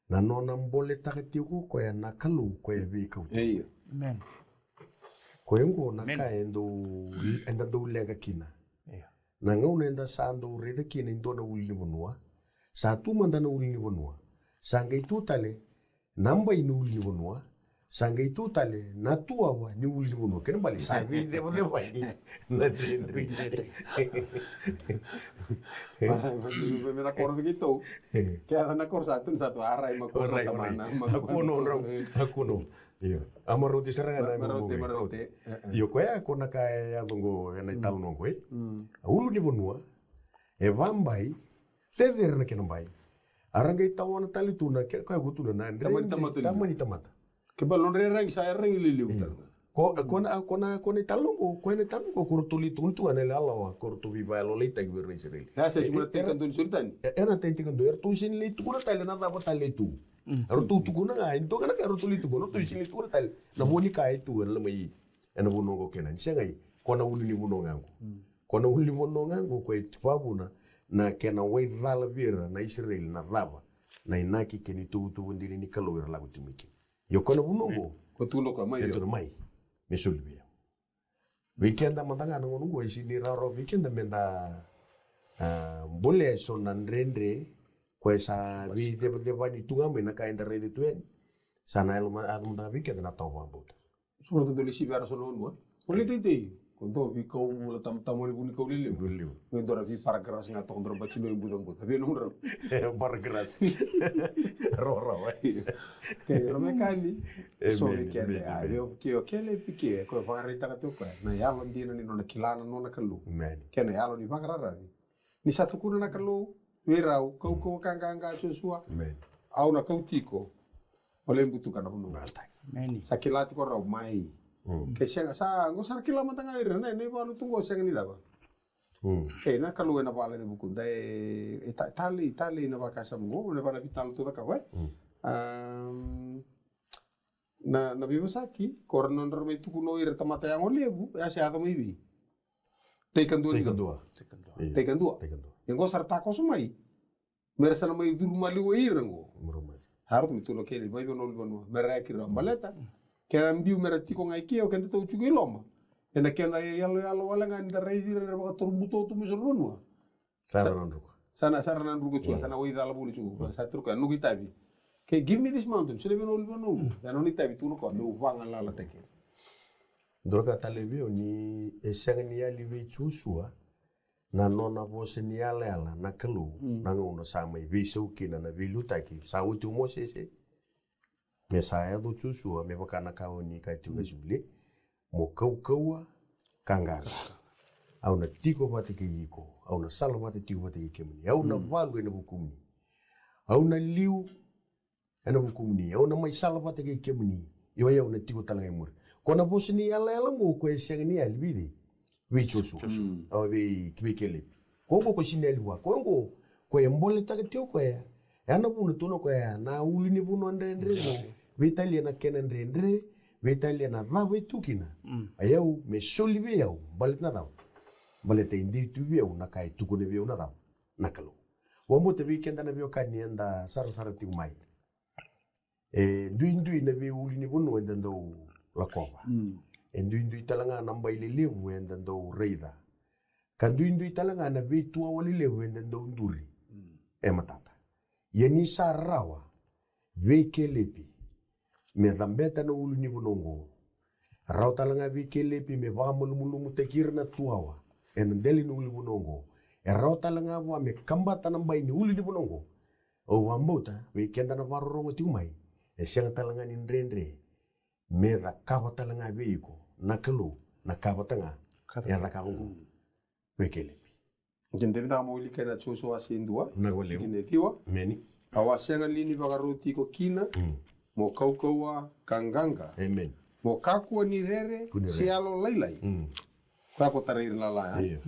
Na nona boletaka tiko o koya na Kalou koya veikau tiko. Io. Amen. Koya oqo na ka e dau, eda dau leqa kina. Io. Na gauna eda sa dau raica kina e dua na ulunivanua, sa tu mada na ulunivanua, sa qai tu tale na bai ni ulunivanua, sa qai tu tale na tuava ni ulunivanua. Kena bale sa veicevacevani na dredre. Me na koro vei keitou. Ke yaco na koro sa tu ni sa tu a rai ma koro. A rai ma koro. A koro. Io. A marauti sara ga na marauti, marauti. Io, koya ko na ka e yaco qo ena italanoa qo, e. A ulunivanua e vabai, cecere na kena bai. A ra qai tawana tale tu na kena, koya ko tu na dredre, tamani tamata. Tamani tamata. Ke bale nodra iyaragi sa iyaragi lelevu tale. Ko, ko na, ko na, ko na italanoa qo, ko na italanoa qo, ko ratou lai tukuna tu ga na ilalawa, ko ratou veivakayalolailaitaki vei ira na Isireli. Ya sa sumana tekadua ni sori tani. E, ena tekadua, eratou sega ni lai tukuna tale na cava tale e tu. Eratou tukuna ga e dua ga na ka eratou lai tukuna, eratou sega ni lai tukuna tale na vo ni ka e tu ena loma i, ena vanua qo Kenani. Sega, ko na ulunivanua ga qo. Ko na ulunivanua ga qo ko e vakavuna na kena waicala vei ira na Isireli na cava na inaki kei na ituvatuva dina ni Kalou era lako tiko mai kina. Io, ko na vanua qo. Ko tukuna o koya mai, e tukuna mai me soli vei au. Vei keda mada ga na gauna qo e sega ni rawarawa vei keda meda, a, bolea eso na dredre ko e sa veicevacevani tu ga mai na ka eda raica tu yani. Sa na yalo ma, yaco mada ga vei keda na tawa vakabauta. So na dodonu le sivi ara so na vanua. Ko le teitei. Ko dou veikau bula tamata mai vunikau lelevu. Vunikau lelevu. Me dou ra veiparagrasi ga toka dou ra bati dou i bucabuca. Vei nomudrau. Paragrasi. Rawarawa. Ke ra me kani. So vei keda. A, vei o ke o Kelepi ke. Ko vakaraitaka tiko koya na yalo dina ni nona kila na nona Kalou. Kei na yalo ni vakararavi. Ni sa tukuna na Kalou. vei rau, kaukauwa ka qaqa Josua. Au na kau tiko. O lai butuka na vanua. Sa kila tiko rau mai. Ke sega, sa qo sa ra kila mada ga o ira na, na ivalu tu qo sega ni cava. Kei na Kalou ena vala ni vukuda e, e ta, talei, talei na vakasama qo, na vana vitalo tu cakava e. Na, na veivosaki ko ra nodra mai tukuna o ira tamata yago levu, e a se yaco mai vei? Teikadua ni, teikadua. Teikadua. E qo sa ra takoso mai. Me ra sa na mai curu maliwai ira qo. Sa ra tu mai tu na kena ivaiva na ulunivanua me ra yaki rau baleta. Ke ra biu me ra tiko ga i ke, o keda tou tiko i loma, ena kena yaloyalo wale ga ni da raici ira era vakatoro butobuto mai so na vanua. Sa ra na druka. Sa na, sa ra na druka tiko, sa na waicala voli tiko. Sa tiko na noqu itavi. Ke give me this mountain, so na vei na ulunivanua qo. Sa na nona itavi tu na koya meu vagalalataki. Dua na ka tale vei au ni e sega ni yali vei Josua na nona vosa ni yalayala na Kalou na gauna sa mai veisau kina na veiliutaki. Sa oti o Mosese, me sa yaco o Josua, me vaka na ka o ni kaya tiko ga Sivule, mo kaukauwa ka qaqa. Au na tiko vata kei iko, au na sala vata tiko vata kei kemuni, au na valu ena vukumuni, au na liu ena vukumuni, au na mai sala vata kei kemuni, io, au na tiko tale ga i muri. Ko na vosa ni yalayala qo ko e sega ni yali vei cei? Vei Josua. Au vei, vei Kelepi. Ko qo ko sega ni yali vua. Ko qo ko e boletaka tiko o koya. E a na vuna tu na koya na ulunivanua dredre qo. Veitalia na kena dredre, veitalia na cava e tu kina. A yau me soli vei au baleta na cava? Baleta e dei tu vei au na ka e tukuna vei au na cava? Na Kalou. Vakabauta vei keda na veiwekani eda sarasara tiko mai. E duidui na veiulunivanua eda dau lakova. E duidui tale ga na bai lelevu eda dau raica. Ka duidui tale ga na veituawa lelevu eda dau duri. E matata. Ia ni sa rawa vei Kelepi me cabeta na ulunivanua oqo, e rawa tale ga vei Kelepi me vakamalumalumutaki ira na tuawa ena dela ni ulunivanua oqo. E rawa tale ga vua me kabata na bai ni ulunivanua oqo. Au vakabauta vei keda na vakarorogo tiko mai, e sega tale ga ni dredre me cakava tale ga vei iko na Kalou na ka vata ga e cakava oqo vei Kelepi. Ke dei ni da mo wilika ena Josua wase dua, na wale tikina e ciwa. Emeni. Au a sega li ni vakaroti iko kina mo kaukauwa ka qaqa? Emeni. Mo kakua ni rere se yalolailai. Koya ko tarai ira na la ya.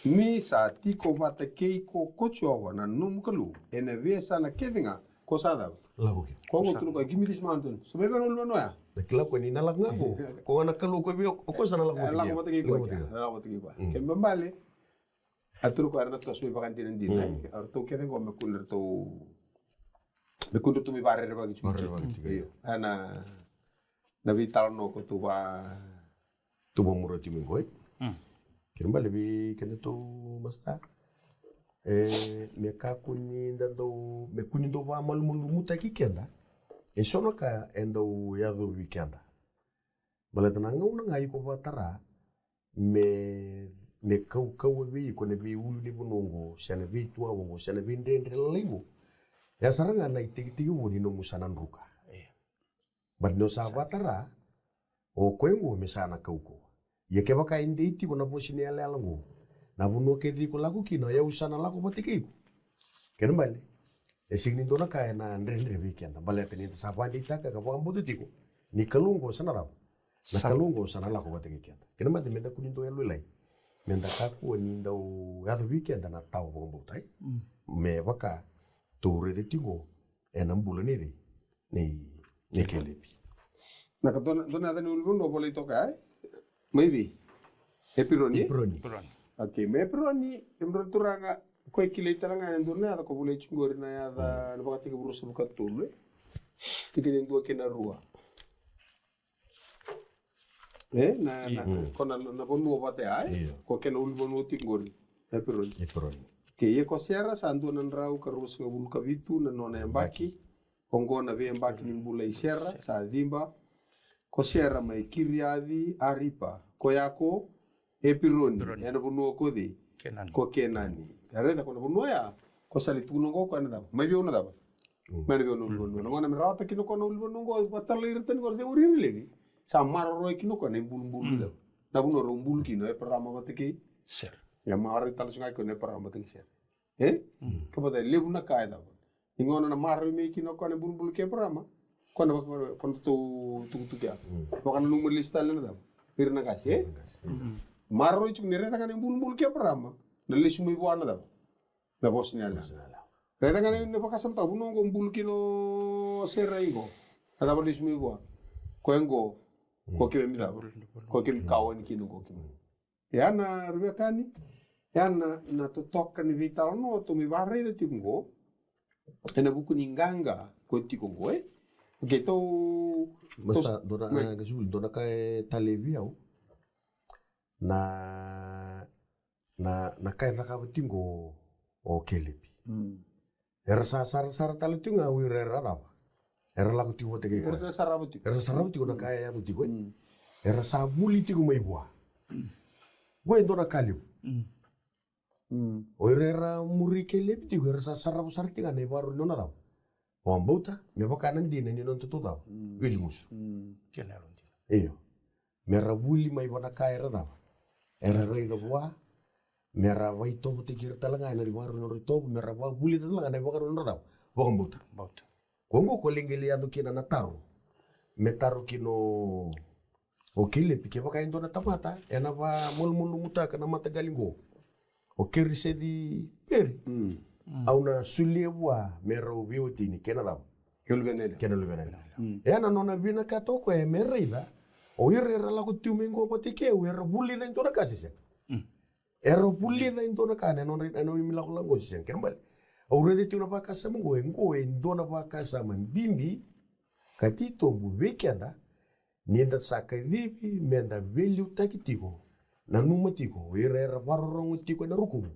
Ni sa tiko vata kei iko ko Jiova na nomu Kalou ena veiyasana kece ga ko sa cava? Lako kina. Ko qo tukuna o koya, give me this mountain. So me vei na ulunivanua ya. Na kila ko ni na lako ga ko. Ko ga na Kalou ko vei o koya sa na lako vata kei koya. Na lako vata kei koya. Kena ibalebale, a tukuna o koya era na toso mai vakadinadina. Eratou kece qo me kua ni ratou, me kua ni ratou mai vakarerevaki tiko. Vakarerevaki tiko. Io. Ena, na veitalanoa ko tu va tu vakamuri tiko mai qo e. Kena ibalebale vei kedatou masta, e, me kakua ni da dau, me kua ni dau vakamalumalumutaki keda. E so na ka e dau yacovi keda. Baleta na gauna ga iko vakatara me, me kaukauwa vei iko na veiulunivanua oqo se na veituawa oqo se na veidredre lalai oqo, e a sara ga na itekitekivu ni nomu sa na druka. But ni o sa vakatara, o koya oqo me sa na kaukauwa. Ia kevaka e dei tiko na vosa ni yalayala oqo, na vanua kece iko lako kina, o yau sa na lako vata kei iko. Kena ibalebale, e sega ni dua na ka ena dredre vei keda baleta ni da sa vakadeitaka ka vakabauta tiko ni Kalou oqo sa na cava? Na Kalou oqo sa na lako vata kei keda. Kena ibalebale me da kua ni dau yalolailai, me da kakua ni dau yacovi keda na tawa vakabauta, e? Me vaka tou raica tiko ena bula nei cei? Nei, nei Kelepi. Na ka dua na, dua na yaca ni ulunivanua volai toka ya, e? Mai vei? Epironi? Epironi. Okay, mai Epironi, e mudou turaga, ko e kilai tale ga e dua na yaca ko volai tiko qori na yaca na Vakatekivu ruasagavulu ka tolu, e? Tikina e dua kei na rua. E, na, na, ko na, na vanua vata ya, e? Ko kena ulunivanua tiko qori. Epironi. Epironi. Ke ia ko Sera sa dua na drau ka ruasagavulu ka vitu na nona yabaki. Oqo na veiyabaki ni bula i Sera, sa ciba. Ko Sera mai Kiriaci Aripa. Ko ya ko Epironi, ena vanua ko cei? Kenani. Ko Kenani. Raica ko na vanua ya, ko sa lai tukuna oqo ko na cava? Mai vei au na cava? Mai na vei au na ulunivanua. Na gauna me rawata kina ko na ulunivanua oqo, vatalai ira tani ko ra cei, o ira Levi. Sa maroroya kina ko na ibulubulu. Na vanua rau bulu kina o Eparama vata kei Sera. Ia maroroi tale so ga kina o Eparama vata kei Sera. E? Ka vata, levu na ka e cava. Ni gauna na maroroi mai kina o koya na ibulubulu kei Eparama. Koya na vaka, koya na tou tukutuku ya. Vakananuma lesu tale na cava. Ira na qase, e? Maroroi tiko ni raica ga na ibulubulu kei Eparama. Na lesu mai vua na cava. Na vosa ni yalewa. Raica ga na, na vakasamataka, vanua qo bulu kina o Serai qo. Na cava lesu mai vua. Koya qo. Ko keimami cava. Ko keimami kawa ni kina qo keimami. Ya na ra veiwekani. Ya na, na totoka ni veitalanoa tou mai vakaraica tiko qo. Ena vuku ni qaqa ko tiko qo, e. Okei, tou. Masta, dua na, a, qase vuli, dua na ka e talevi au. Na, na, na ka e cakava tiko o Kelepi. Era sa sarasara tale tiko ga o ira era cava. Era lako tiko vata kei koya. Era sa sarava tiko. Era sa sarava tiko na ka e yaco tiko, e. Era sa vuli tiko mai vua. Qo e dua na ka levu. O ira era muri Kelepi tiko, era sa sarava sara tiko ga na ivakarau ni nona cava. Vakabauta, me vaka na dina ni nona tatou cava. Wili gusu. Kena yalo dina. Io. Mera vuli mai vua na ka era cava. Era raica vua. Mera vaitovotaki ira tale ga ena ivakarau ni nodra itovo, mera vavulica tale ga na ivakarau ni nodra cava. Vakabauta. Bauta. Ko qo ko lai qai yaco kina na taro. Me taro kina o, o Kelepi, kevaka e dua na tamata ena vakamalumalumutaka na mataqali qo. O Keriseci Peri. Au na solia vua me rau veiwatini kei na cava. Kei na luvena yalewa. Kei na luvena yalewa. E na nona vinakata o koya me raica. O ira era lako tu mai qo vata kei au, era vulica e dua na ka se sega. Era vulica e dua na ka na nodra, na nodra ilakolako qo se sega. Kena bale. Au raica tiko na vakasama qo, e qo e dua na vakasama bibi. Ka titobu vei keda. Ni da sa kacivi me da veiliutaki tiko, nanuma tiko o ira era vakarorogo tiko ena rukumu.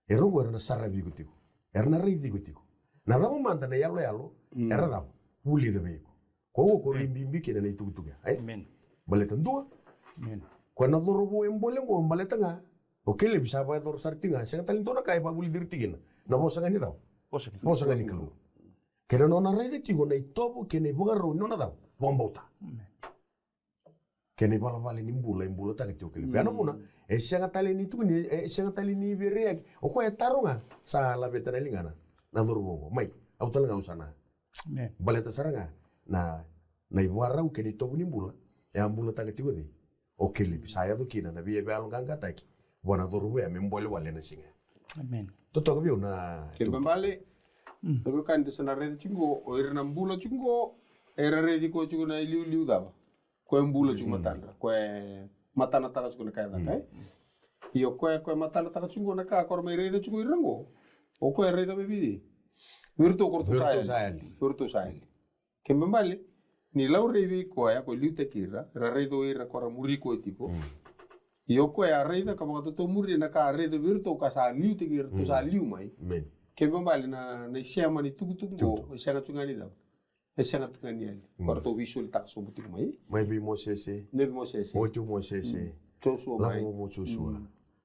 Era qo era na saravi iko tiko, era na raici iko tiko. Na cava mada na iyaloyalo era cava, vulica vei iko. Ko qo ko rui bibi kina na itukutuku ya, e? Baleta dua. Ko na cauravou e bole qo baleta ga o Kelepi sa vakayacora sara tiko ga, sega tale ni dua na ka e vakavulici ira tiko kina. Na vosa ga ni cava? Vosa ga ni Kalou. Kei na nona raica tiko na itovo kei na ivakarau ni nona cava, vakabauta. Kei na ivalavala ni bula e bulataka tiko o Kelepi. Ya na vuna e sega tale ni tukuni, e sega tale ni veiraiyaki. O koya e taro ga, sa laveta na ligana na cauravou qo. Mai, au tale ga au sa na. Baleta sara ga na, na ivakarau kei na itovo ni bula e a bulataka tiko cei? O Kelepi, sa yaco kina na veiyaloqaqataki vua na cauravou ya me bole wale ena siga. Totoka vei au na. Kena ibalebale, na veiwekani, da sa na raica tiko qo, o ira na bula tiko qo, era raici koya tiko na iliuliu cava. Koya e bula tiko matadra, koya e matanataka tiko na ka e caka, e? Io, koya, koya e matanataka tiko na ka, ko ra mai raica tiko ira qo. O koya e raica mai vei cei? Vei iratou ko ratou sa yali. Vei iratou sa yali. Kena ibalebale, ni laurai vei koya ko liutaki ira, ra raica o ira ko ra muri koya tiko. Io, koya a raica ka vakatotomuri na ka a raica vei iratou ka sa liutaki iratou sa liu mai. Kena ibalebale na, na isema ni tukutuku qo e sega tu ga ni cava. E sega tu ga ni yali. Ko ratou veisolitaka sobu tiko mai. Mai vei Mosese. Mai vei Mosese. Oti o Mosese. Josua mai. Lako mo Josua.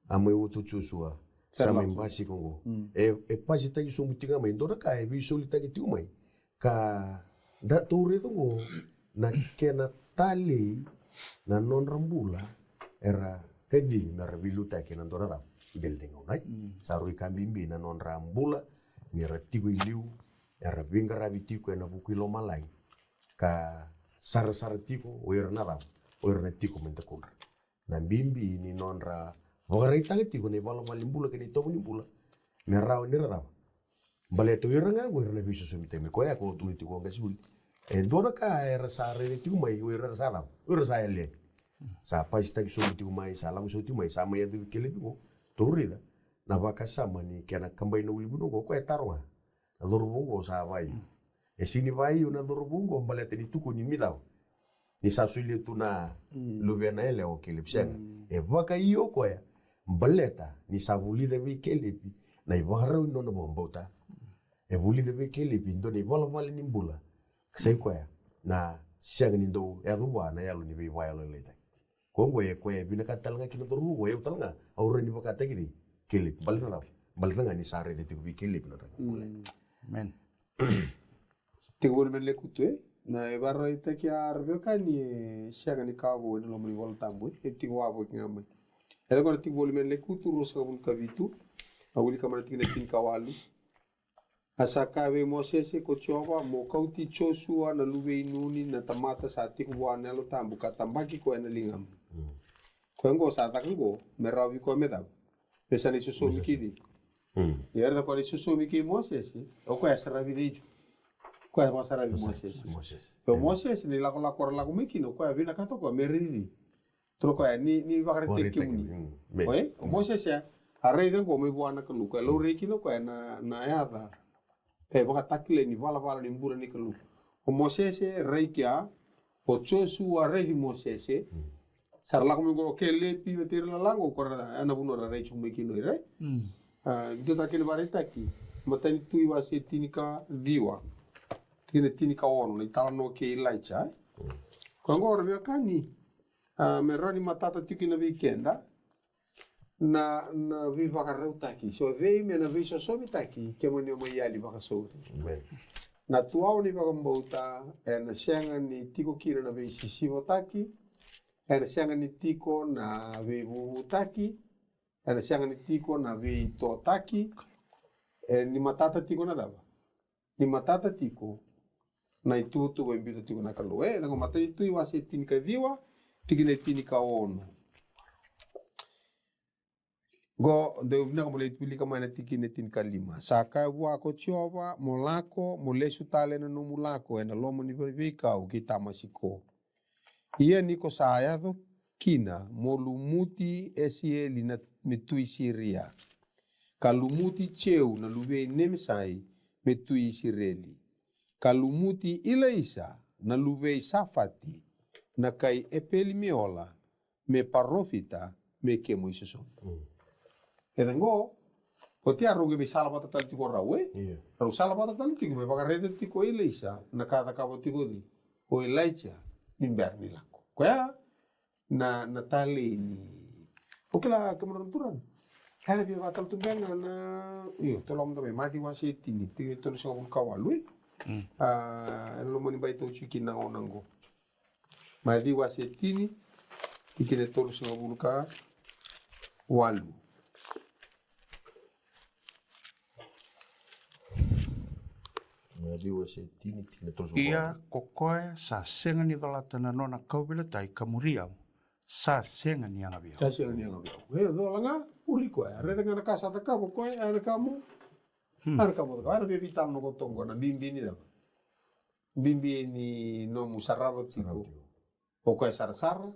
A mai oti o Josua. Sa mai basika qo. E, e pasitaki sobu tiko ga mai. Dua na ka e veisolitaki tiko mai. Ka da tou raica qo na kena talei na nodra bula era kacivi me ra veiliutaki ena dua na cava. Dela ni gauna, e? Sa rui ka bibi na nodra bula ni ra tiko i liu, era veiqaravi tiko ena vuku i lomalagi. Ka sarasara tiko o ira na cava, o ira na tiko mai dakudra. Na bibi ni nodra vakaraitaka tiko na ivalavala ni bula kei na itovo ni bula. Me rawa ni ra cava. Baleta o ira ga qo era na veisosomitaki mai, koya ko tukuna tiko o qasenivuli. E dua na ka era sa raica tiko mai, o ira era sa cava, o ira sa yali yani. Sa pasitaki sobu tiko mai, sa lako sobu tiko mai, sa mai yacovi Kelepi qo. Tou raica na vakasama ni kena kabai na ulunivanua qo, koya e taro ga. Na cauravou qo sa vaiu. E sega ni vaiu na cauravou qo baleta ni tukuni me cava. Ni sa solia tu na luvena yalewa o Kelepi, sega. E vakaio koya baleta ni sa vulica vei Kelepi na ivakarau ni nona vakabauta. E vulica vei Kelepi e dua na ivalavala ni bula. Sa i koya na sega ni dau yaco vua na yalo ni veivakayalolailaitaki. Ko qo e koya e vinakata tale ga kina na cauravou qo, e au tale ga au rawa ni vakataki cei? Kelepi. Baleta na cava? Baleta ga ni sa raica tiko vei Kelepi na draki bula. Amen. Tiko voli mai na lekutu, e? Na e vakaraitaki a ra veiwekani e sega ni ka vou ena loma ni Vola Tabu, e? E tiko wavoki ga mai. E tiko na tiko voli mai na lekutu ruasagavulu ka vitu. A wilika mai na tikina tinikawalu. A sa kaya vei Mosese ko Jiova, mo kauti Josua na luve i Nuni na tamata sa tiko vua na Yalo Tabu ka tabaki koya ena ligamu. Koya oqo sa caka oqo me rawa vei koya me cava? Me sa na isosomi kei cei? Ni era koya na isosomi kei Mosese, o koya e saravi cei? Koya e vakasaravi Mosese. Mosese. O Mosese ni lakolako ra lako mai kina, o koya vinakata o koya me raici. Toro koya ni, ni vakaraitaki kemuni. Oi? O Mosese a raica oqo mai vua na Kalou, koya laurai kina o koya na, na yaca. E vakatakilai ni valavala ni bula ni Kalou. O Mosese rai kea, o Josua raici Mosese. Sa ra lako mai oqo o Kelepi vata ira lalaga oqo, ko ra ena vanua ra rai tiko mai kina, right? A, dua tale kena vakaraitaki. Matai ni Tui wase tinikaciwa. Tikina tinikaono, na italanoa kei Ilaija. Koya oqo ra veiwekani. A, me rawa ni matata tiko kina vei keda na, na veivakarautaki. So cei me na veisosomitaki, kemuni o mai yali vakasauri. Na tuawa ni vakabauta ena sega ni tiko kina na veisisivotaki, ena sega ni tiko na veivuvutaki, ena sega ni tiko na veitotaki. E ni matata tiko na cava? Ni matata tiko na ituvatuva e biuta tiko na Kalou. E, na qo Matai ni Tui wase tinikaciwa, tikina e tinikaono. Qo dau vinaka mo lai wilika mai na tikina e tinikalima. Sa kaya vua ko Jiova, mo lako, mo lesu tale na nomu lako ena loma ni veikau ki Tamasiko. Ia ni ko sa yaco kina, mo lumuti Esieli na, me tui Siria, ka lumuti Jeu na luve i Nemisai me tui Isireli, ka lumuti Ilaisa na luve i Safati na kai Epeli-meola me parofita me kemu isosomi. E na qo, oti ya rau qai mai salavata tale tiko rau, e? Rau salavata tale tiko me vakaraica tiko o Ilaisa na ka cakava tiko o cei? O Ilaija ni bera ni lako. Koya na, na talei ni. O kila kemudou na turaga. Era via vakatale tu beka na, io, toloma tu mai Maciu wase tini, tini tolusagavulu ka walu, e? A, ena loma ni bai tau tiko kina na gauna qo. Maciu wase tini, tikina e tolusagavulu ka walu. Maciu wase tini, tikina e tolusagavulu ka walu. Ia ko koya sa sega ni colata na nona kauveilatai ka muri au, sa sega ni yaga vei au. Sa sega ni yaga vei au. E cola ga, muri koya. Raica ga na ka sa cakava o koya, e na ka mo. A na ka mo cakava, era via veitalanoa toka qo na bibi ni cava? Bibi ni nomu sarava tiko. O koya sarasara.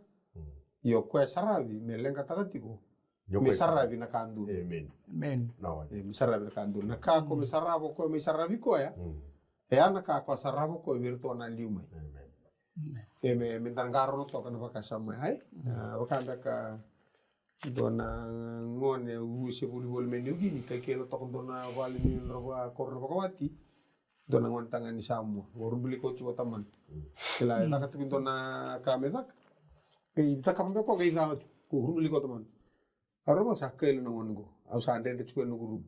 Io, o koya saravi me leqataka tiko me saravi na ka dodonu. Me saravi na ka dodonu. Na ka ko me sarava o koya, me saravi koya. E a na ka ko a sarava o koya vei iratou na liu mai. E me, me da qarauna toka na vakasama ai. Vaka da ka dua na gone u se volivoli mai Niukini, kai kele toka dua na vale ni nodra vakoro na vakawati. Dua na gone tagane ni Samoa, o rubilika oti ko tamana. Kila e caka tiko dua na ka me caka. Kei caka me ko kei cala tu, ko rubilika ko tamana. A roma sa kaila na gone qo, au sa dredre tiko ena noqu rumu.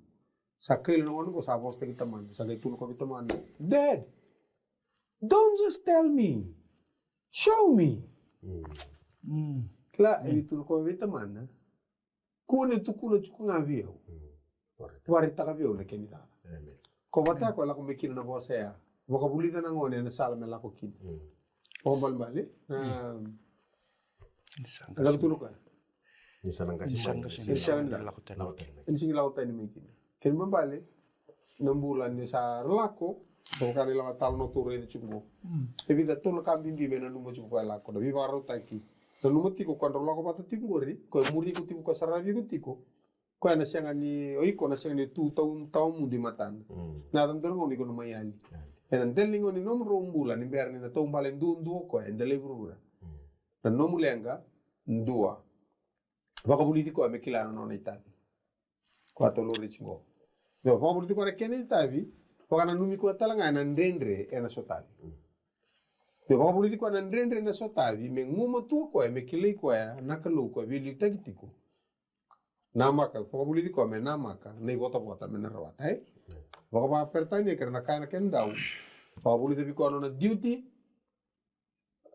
Sa kaila na gone qo, sa vosataki tamana, sa qai tukuna ko vei tamana, "Dad, don't just tell me, show me." Kila e tukuna ko vei tamana, "Kua ni tukuna tiko ga vei au. Vakaraitaka vei au na kena icala." Ko vata ko lako mai kina na vosa ya. Vakavulica na gone ena sala me lako kina. Vakabalebale. Na lako tu na koya. Ni sa na qasi mai. Ni sa na lako tani. Ni sa na lako tani mai kina. Kena balebale. Na bula ni sa ra lako, ko vaka na ilavo tale na tou raica tiko qo. E vica tolu na ka bibi me nanuma tiko koya lako, na veivakarautaki. Nanuma tiko koya drau lako vata tiko qori, koya muri iko tiko, koya saravi iko tiko. Koya na sega ni, o iko na sega ni tu tau, tawamudu i matana. Na yaca dodonu iko na mai yali. Ena dela ni gauna ni nomudrau bula, ni bera ni na taubale duadua o koya e dela i vuravura. Na nomu leqa, dua. Vakavulici koya me kila na nona itavi. Koya tou laurai tiko qo. Io, vakavulici koya na kena itavi, vakananumi koya tale ga ena dredre ena sotavi. Io, vakavulici koya na dredre ena sotavi, me gumatua koya, me kilai koya na Kalou koya veiliutaki tiko. Namaka, vakavulici koya me namaka na ivotavota me na rawata, e? Vakavaperetania kei ira na kaya na kena dau. Vakavulici vei koya na nona duty,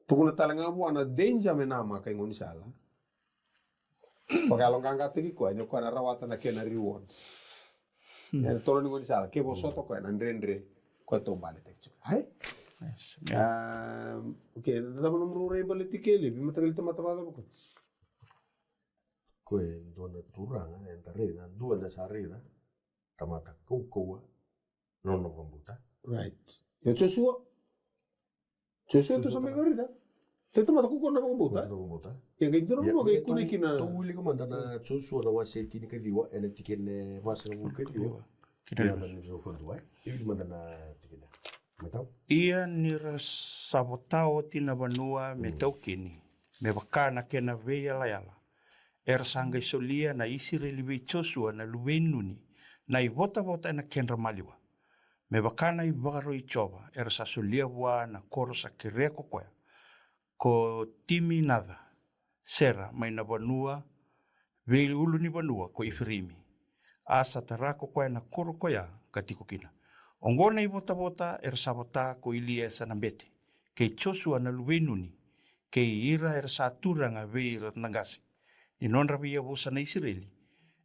tukuna tale ga vua na danger me namaka i gaunisala. Vakayaloqaqataki koya ni o koya na rawata na kena reward. Ena toro ni gaunisala ke vosota o koya na dredre koya tou baletaki tiko. Ai? Yes, amen. Ah, okay, na cava nomu rau rai baleti Kelevi, mataqali tamata vakacava o koya? Ko e dua na turaga eda raica, dua eda sa raica, tamata kaukauwa na nona vakabauta. Right. Io, Josua. Josua, tou sa mai vakaraica. Tou tamata kaukauwa na vakabauta. Kaukauwa na vakabauta. Ia qai dua na vanua qai kune kina. Tou wilika mada na Josua na wase e tinikaciwa ena tikina e vasagavulu kaciwa. Kina. Ia na ni so kadua. Ia wilika mada na tikina. Matau. Ia ni ra sa vota oti na vanua me taukeni, me vaka na kena veiyalayala, era sa qai solia na Isireli vei Josua na luve i Nuni na ivotavota ena kedra maliwa. Me vaka na ivakaro i Jiova era sa solia vua na koro sa kerea ko koya, ko Timinaca Sera, mai na vanua veiulunivanua ko Ifireimi. A sa tara ko koya na koro koya ka tiko kina. Oqo na ivotavota era sa vota ko Iliesa na bete, kei Josua na luve i Nuni, kei ira era sa turaga vei ira na qase, ni nodra veiyavusa na Isireli,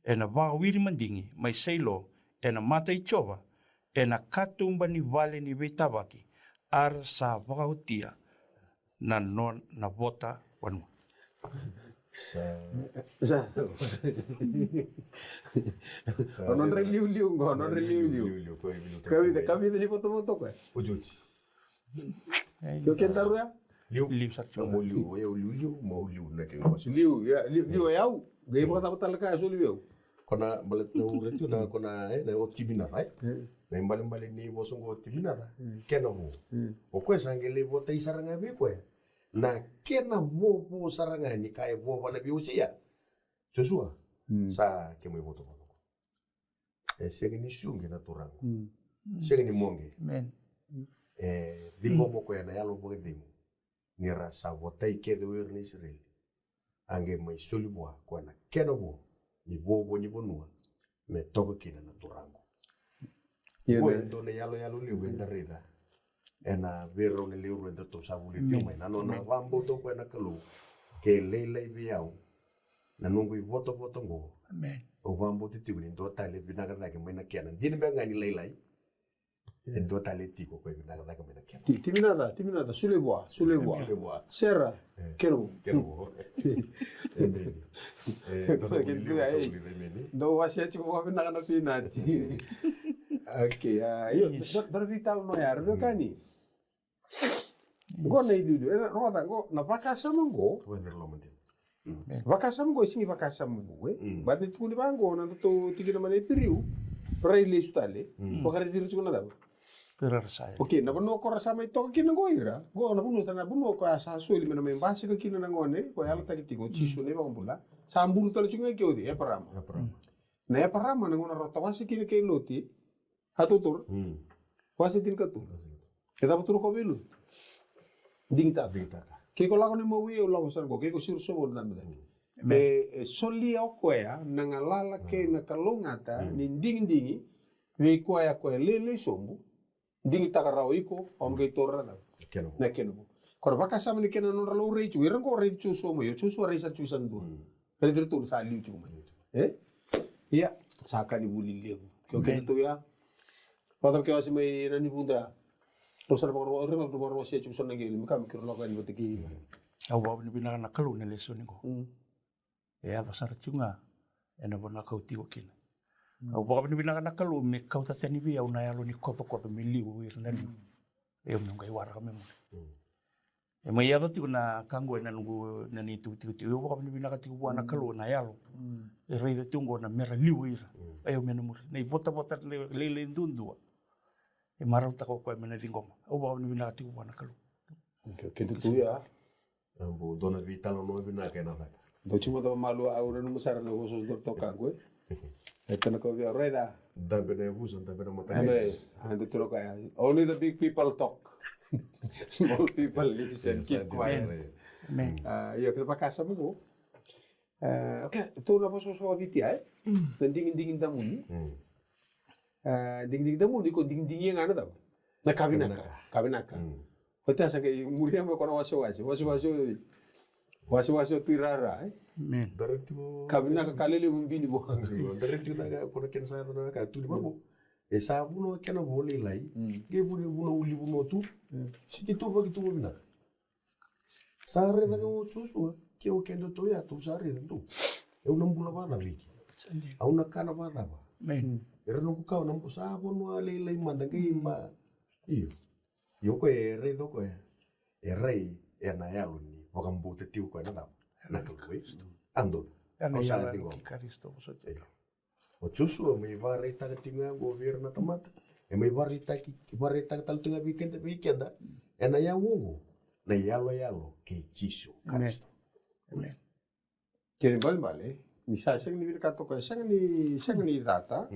ena vakawiri madigi mai Sailo ena mata i Jiova, ena katuba ni vale ni veitavaki, a ra sa vakaotia na nona vota vanua. Sa. Sa. O nodra liuliu qo, o nodra liuliu. Liuliu, ko e liuliu. Kavica, kavica ni votavota o koya? Oti, oti. Io, kedaru ya? Liu. Liu sara tu. Mo liu, o yau liuliu, mo liu na ke. Liu, ia, liu, liu o yau. Qai vakacava tale ka e soli vei au? Ko na baleta na ura tu na, ko na, e, na o Timinaca, e? Mm. Na ibalebale ni vosa qo o Timinaca. Mm. Kena vo. Mm. O koya sa qai lai votai sara ga vei koya. Na kena vovo sara ga ni ka e vo vana vei Osia. Josua. Mm. Sa kemu ivotavota qo. E sega ni suqe na turaga. Mm. Sega ni moqe. Amen. E ciqoma o koya na yalo vakacegu. Ni ra sa votai kece o ira na Isireli. A qai mai soli vua koya na kena vo ni vovo ni vanua me toka kina na turaga. Ia, qo e dua na iyaloyalo levu eda raica ena veirau na lewe rua edatou sa vulica tiko mai. Na nona vakabauta o koya na Kalou, ke lailai vei au na noqu ivotavota qo. Amen. Au vakabauta tiko ni dua tale vinaka cake mai na kena. Dina beka ga ni lailai. E dua tale tiko ko e vinaka cake mai na kena. Ti-, Timinaca, Timinaca, solia vua, solia vua. Solia vua. Sera, e, kena vo. Kena vo. Emeni. E, dou, dou wasea tiko vakavinaka na pinati. Okay, a, io, yes. Dou, dou veitalanoa ya, ra veiwekani. Qo na iliuliu, e, rogoca qo, na vakasama qo. Vakasama qo, e sega ni vakasama qo, e. Mm. Baleta ni tukuni vaqo, na nodatou tikina mai na Iperiu, rai lesu tale, mm, vakaraici ira tiko na cava? Ira ra sa yali. Okay, na vanua ko ra sa mai toka kina qo ira, qo na vanua, na vanua ko ya sa soli me na mai basika kina na gone ko yalataki tiko o Jisu na iVakabula, sa bulu tale tiko ga ke o cei? Eparama. Eparama. Na Eparama na gauna ra tawase kina kei Loti, a tautaura. Mm. Wase tinikatolu. E cava tu na kau vei Loti? Digitaka. Digitaka. Ke ko lako ni mawi, au lako sara qo. Ke ko siro sobu, au na dabe cake. Mm. E, e solia o koya na galala kei na kalougata ni digidigi vei koya ko e lailai sobu. Digitaka rawa iko, au na qai taura na cava? Kena vo. Na kena vo. Ko na vakasama ni kena nodra laurai tu, ira qo raici Josua mai, o Josua rai sara tu sa dua. Mm. Raici iratou sa liu tiko mai. E? Ia, sa ka ni vuli levu. Ke o kena tu ya. Vakacava ke wase mai na ni vuda. Rau sa na vakarau, rau na vakarau se tiko sa na qeli, me ka me kiro lako yani vata kei. Au vakavinavinaka na Kalou na lesoni qo. Mm. E yaco sara tiko ga ena vanua kau tiko kina. Mm. Au vakavinavinaka na Kalou me kauta tani vei au na yalo ni kocokoco me liu ira na liu. Mm. E au meu qai waraka me muri. Mm. E mai yaco tiko na ka qo ena noqu, na neitou tikotiko. Au vakavinavinaka tiko vua na Kalou na yalo. Mm. E raica tiko qo na mera liu ira. Mm. E au me na muri. Na ivotavota lailai duadua. E marautaka o koya me na ciqoma. Au vakavinavinaka tiko vua na Kalou. Okay, keitou tu ya. Au dua na veitalanoa vinaka ena caka. Dou tiko mada vakamalua, au nanuma sara na vosa dou toka qo, e. E tana kau vei au, raica. Dabe na yavusa, dabe na matanisi. Amen. A, dou tu na koya. Only the big people talk. Small people listen, keep quiet. Amen. Amen. A, io, kena vakasama qo. A, okay, tou na vosavosa vakaViti, e? Mm. Na digidigi damuni. Mm. A, digidigi damuni, ko digidigi ga na cava? Na ka vinaka. Ka vinaka. Ka vinaka. Mm. Oti ya sa qai muria mai ko na wasewase. Wasewase o, wasewase o Tui Rara, e? Amen. Dare tiko. Ka vinaka ka lelevu bini vo. Dare tiko na ka, ko na kena sa yaco na ka tu ni vavo. E sa vunau kena vo lailai. Ke vunau, vunau uli vunau tu. Siki tu vaki tu vinaka. Sa raica ga o Josua, ke o keda tou ya, tou sa raica tou. E au na bula vacava iki. Au na kana vacava. Amen. Era noqu kawa na bu sa vanua lailai mada qai ma. Io. Io koya e raica o koya. E rai ena yalo ni vakabauta tiko koya na cava. Na Kalou e. Adonu. Au sa yalo tiko. Karisito, so tiko. O Josua mai vakaraitaka tiko ga qo vei ira na tamata. E mai vakaraitaki, vakaraitaka tale tiko ga vei keda, vei keda. Ena yago qo, na iyaloyalo kei Jisu Karisito. Amen. Kena ibalebale ni sa sega ni vinakata o koya, sega ni, sega ni cata.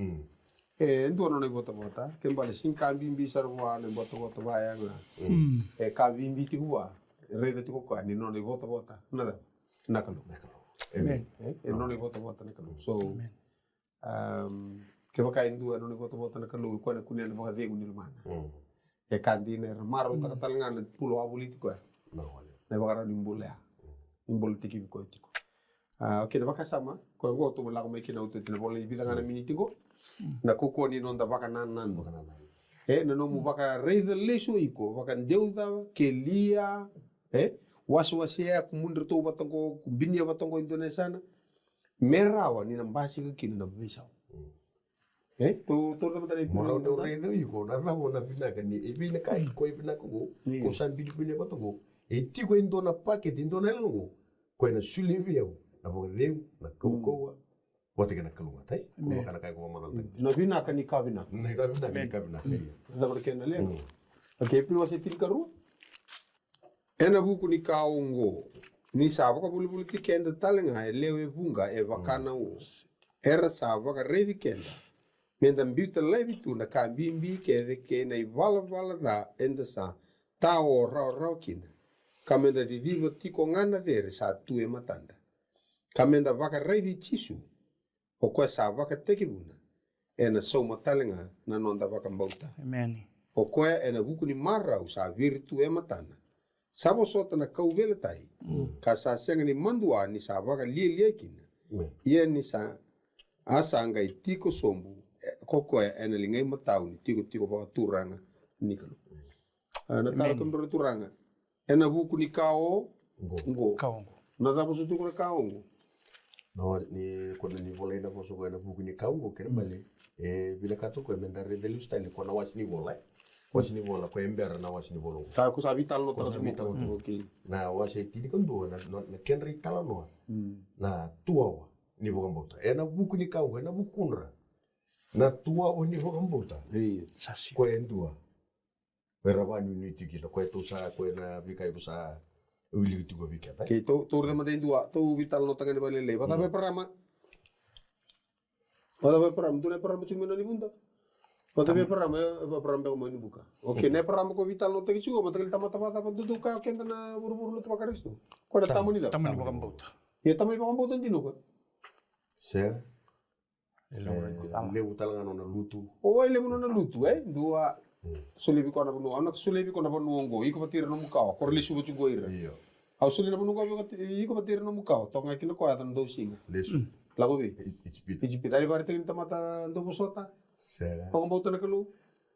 E dua nona ivotavota, kena ibalebale sega ni ka bibi sara vua na ivotavota vaya ga. E ka bibi tiko vua, raica tiko o koya ni nona ivotavota na cava? Na Kalou. Amen. E nona ivotavota na Kalou. So, Kevaka e dua e nona ivotavota na Kalou, e koya na kunea na vakacegu ni lomana. E ka dina, era marautaka tale ga na bula wavoliti koya. Na ivakarau ni bula ya. Ni bula tikivi koya tiko. A, okay, na vakasama koya qo tou lako mai kina, oti na vola ni vica ga na miniti qo. Na kaukauwa ni noda vakanananu. E, na nomu vakaraica lesu iko, vakadeuca, kelia, e, wasewasea, kumudratou vata qo, kubinia vata qo e dua na yasana. Me rawa ni na basika kina na veisau. E? Tou, tou na matana. Mo rawa ni raica iko na cava na vinaka ni, e vei na ka iko e vinaka qo, ko sa bilibili vata qo. E tiko e dua na pakete, e dua na yalo qo. Ko e na soli vei au na vakacegu, na kaukauwa vata kei na kalougata. Ko vaka na ka iko vakamacalataka. Na vinaka ni ka vinaka. Na ka vinaka ni ka vinaka. Cava na kena leqa? Okay, Pilipi wase tinikarua. Ena vuku ni ka oqo, ni sa vakavolivoliti keda tale ga e lewe vuqa e vaka na o, era sa vakaraici keda, meda biuta laivi tu na ka bibi kece kei na ivalavala ca eda sa tao rawarawa kina, ka meda ciciva tiko ga na cere sa tu e matada, ka meda vakaraici Jisu, o koya sa vakatekivuna ena sauma tale ga na noda vakabauta. Amen. O koya ena vuku ni marau sa viritu e matana, sa vosota na kauveilatai, ka sa sega ni madua ni sa vakalialiai kina. Ia ni sa, a sa qai tiko sobu, e, ko koya ena liga imatau ni tikotiko vakaturaga ni Kalou. A, na tala kemudrau na turaga. Ena vuku ni ka oqo. Ka oqo. Na cava sa tu na ka oqo? Na wa-, ni ko na ni volai na vosa ko ena vuku ni ka oqo, kena male. E vinakata ko meda raica lesu tale ko na wase ni vola. Wase ni vola ko e bera na wase ni vola oqo. Ka ko sa vitalanoa. Ko sa vitalanoa. Okay. Na wase tinikadua na, na, na kedra italanoa. Na tuwawa ni vakabauta. Ena vuku ni ka oqo, ena vukudra. Na tuwawa ni vakabauta. Io. Ko e dua. Era vanuinui tiko kina, koya tou sa, koya na veika iko sa wilika tiko vei keda. Kei tou, tou raica mada e dua, tou veitalanoataka ni vakalelei. Vata vei Eparama. Vata vei Eparama, dua na Eparama tiko mai na ni vuda. Vata vei Eparama, e, Eparama beka mai ni buka. Okay, na Eparama ko veitalanoataki tiko, mataqali tamata vata, vata, dou, dou kaya o keda na vuravura lotu vaKarisito. Koya na tamani cava? Tamani vakabauta. Ia tamani vakabauta dina o koya. Sega. E levu tale ga nona lutu. O, e levu nona lutu, e? Dua. Solia vei koya na vanua, au na solia vei koya na vanua oqo, iko vata ira nomu kawa, ko ra lesuva tiko ira. Io. Au solia na vanua oqo vei iko vata ira nomu kawa, toka ga kina koya yaco na dausiga. Lesu. Lako vei? I-, Ijipita. Ijipita. Ai vakaraitaki ni tamata dau vosota. Sega. Vakabauta na Kalou.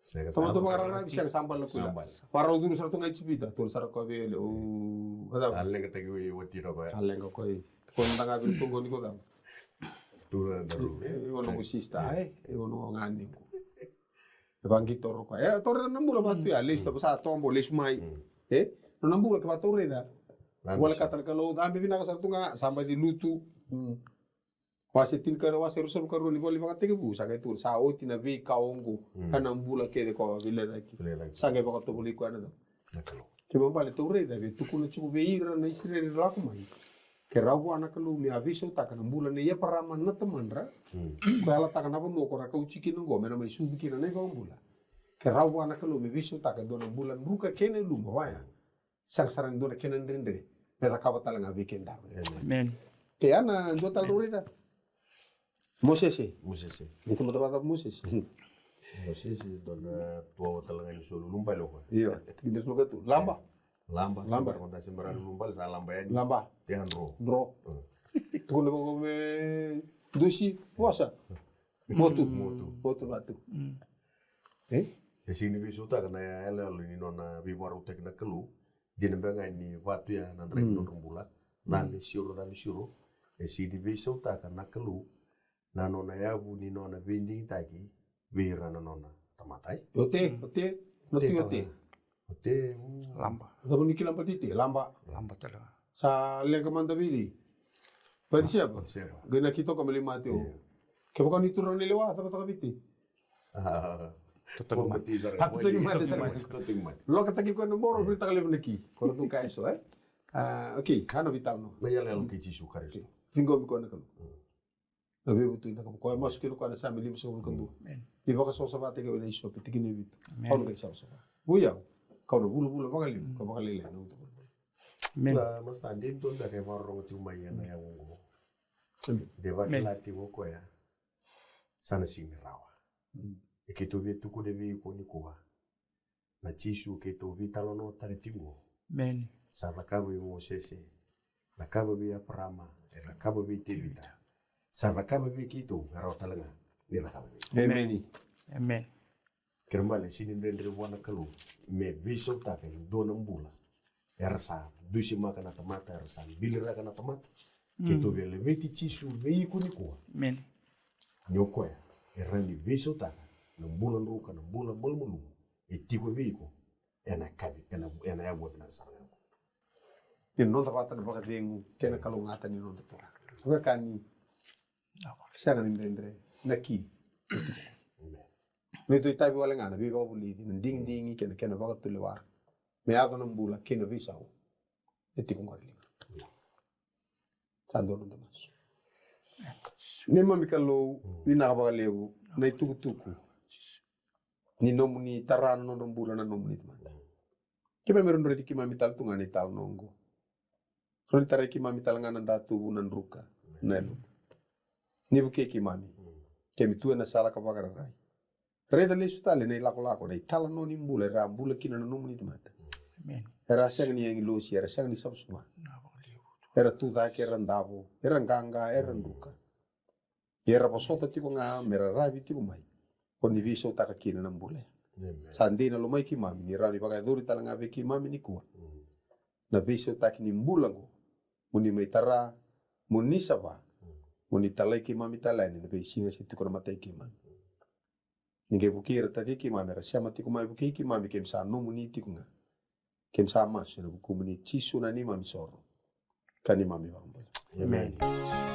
Sega. Tamata dau vakararavi, sega, sa bale na kuila. Sa bale. Vakarau curu sara tu ga Ijipita, tolu sara koya vei ele, o, a leqataki wati ira koya. A leqa koya. Ko na daga vei tu qo ni ko cava. Iko noqu sista, e? Iko noqu ganequ. E vaqi toro koya. E, toro na bula vatu ya, lesu, sa tobo, lesu mai. E? Nona bula ke vatu raica. Wale kata na Kalou, cabe vinaka sara tu ga, sa baci lutu. Wase tinikarua, wase ruasagavulu karua ni vola ni Vakatekivu, sa qai tu, sa oti na veika oqo, ka na bula kece ko a veilecayaki. Sa qai vakatovolei koya na cava? Na Kalou. Kena ibalebale tou raica, vei tukuna tiko vei ira na Isireli ra lako mai. Ke rawa vua na Kalou me a veisautaka na bula nei Eparama na tamadra. Ko yalataka na vanua ko ra kauti kina oqo, me na mai sucu kina na iVakabula. Ke rawa vua na Kalou me veisautaka e dua na bula druka kei na yaluma, vaya. Sega sara ni dua na kena dredre me cakava tale ga vei kedaru. Amen. Ke ya na dua tale rau raica. Mosese. Mosese. Ni tamata vacava Mosese? Mosese, dua na tuwawa tale ga ni so lulubale o koya. Io, tikina e so ka tu. Laba. Laba, laba. Sebara, mada sebara lulubale, sa laba yani. Laba. Te a dro. Dro. Mm. Tukuna vaqo me dusi vosa. Motu. Motu. Motu vatu. E? E sega ni veisautaka na yaloyalo ni nona veivakarautaki na Kalou. Dina beka ga ni vatu ya na draki nodra bula. Cabe siro, cabe siro. E sega ni veisautaka na Kalou na nona yavu ni nona veidigitaki vei ira na nona tamata, e? Ote, ote, na ti ote. Ote. Laba. Cava ni kila bati te, laba. Laba tale ga. Sa leqa mada vei. Batiseva. Batiseva. Qai na kitoka me lima teo. Kevaka ni turaga ni lewa, cava taka viti. Totoni mate. Totoni mate. Lokataki koya na moro, viritaka levu na ki. Kora tu kai so, e? Okay, hana vitalo no. Na yaloyalo kei Jisu Karisito. Ciqomi koya na Kalou. Na veivutunitaka koya, masu kina koya na Same lima sagavulu ka dua. Ni vakasavasavataki au ena isopi, tikina e vitu. Au na qai savasava. Vei au, kau na vulavula vakalevu ka vakalailai na uca vulavula. Na masta dei dua beka e vakarorogo tiko mai ena yavu oqo. De vakila tiko o koya sa na sega ni rawa. E keitou via tukuna vei iko nikua. Na Jisu keitou veitalanoataka tiko. Sa cakava vei Mosese, cakava vei Eparama, e cakava vei Tevita. Sa cakava vei keitou, e rawa tale ga ni cakava vei. Kena ibalebale sega ni dredre vua na Kalou me veisautaka e dua na bula era sa dusimaka na tamata, era sa biliraka na tamata. Keitou via laveti Jisu vei iko nikua. Ni o koya e rawa ni veisautaka na bula druka, na bula malumalumu e tiko vei iko ena kavi, ena, ena yavu vinaka sara ga oqo. Ni noda vata na vakacegu kei na kalougata ni noda Turaga. Sa via ka ni sega ni dredre na ki. Me tou itavi wale ga na veivakavulici, na digidigi kei na kena vakatulewa me yaco na bula kei na veisau e tiko qori lima. Sa dua noda masu. Neimami Kalou, vinaka vakalevu na itukutuku ni nomuni tara na nodra bula na nomuni tamata. Keimami raici keimami tale tu ga na italanoa oqo. Rawa ni tarai keimami tale ga na datuvu, na druka, na yalo. Ni vukei keimami. Keimami tu ena sala ka vakararai. Raica lesu tale na ilakolako, na italanoa ni bula era a bula kina na nomuni tamata. Era a sega ni agilosi, era a sega ni savasava. Era tucake, era davo, era qaqa, era druka. Ia era vosota tiko ga me ra ravi tiko mai. Ko ni veisautaka kina na bula. Sa dei na lomai keimami ni rawa ni vakayacori tale ga vei keimami nikua na veisautaki ni bula oqo. Mo ni mai tara, mo ni sava, mo ni talai keimami tale yani na veisiga se tiko na matai keimami. Ni qai vukei ira taci keimami era sema tiko mai vukei keimami, keimami sa nomuni tiko ga. Keimami sa masu ena vukumuni Jisu na neimami soro ka neimami vakabula. Emeni.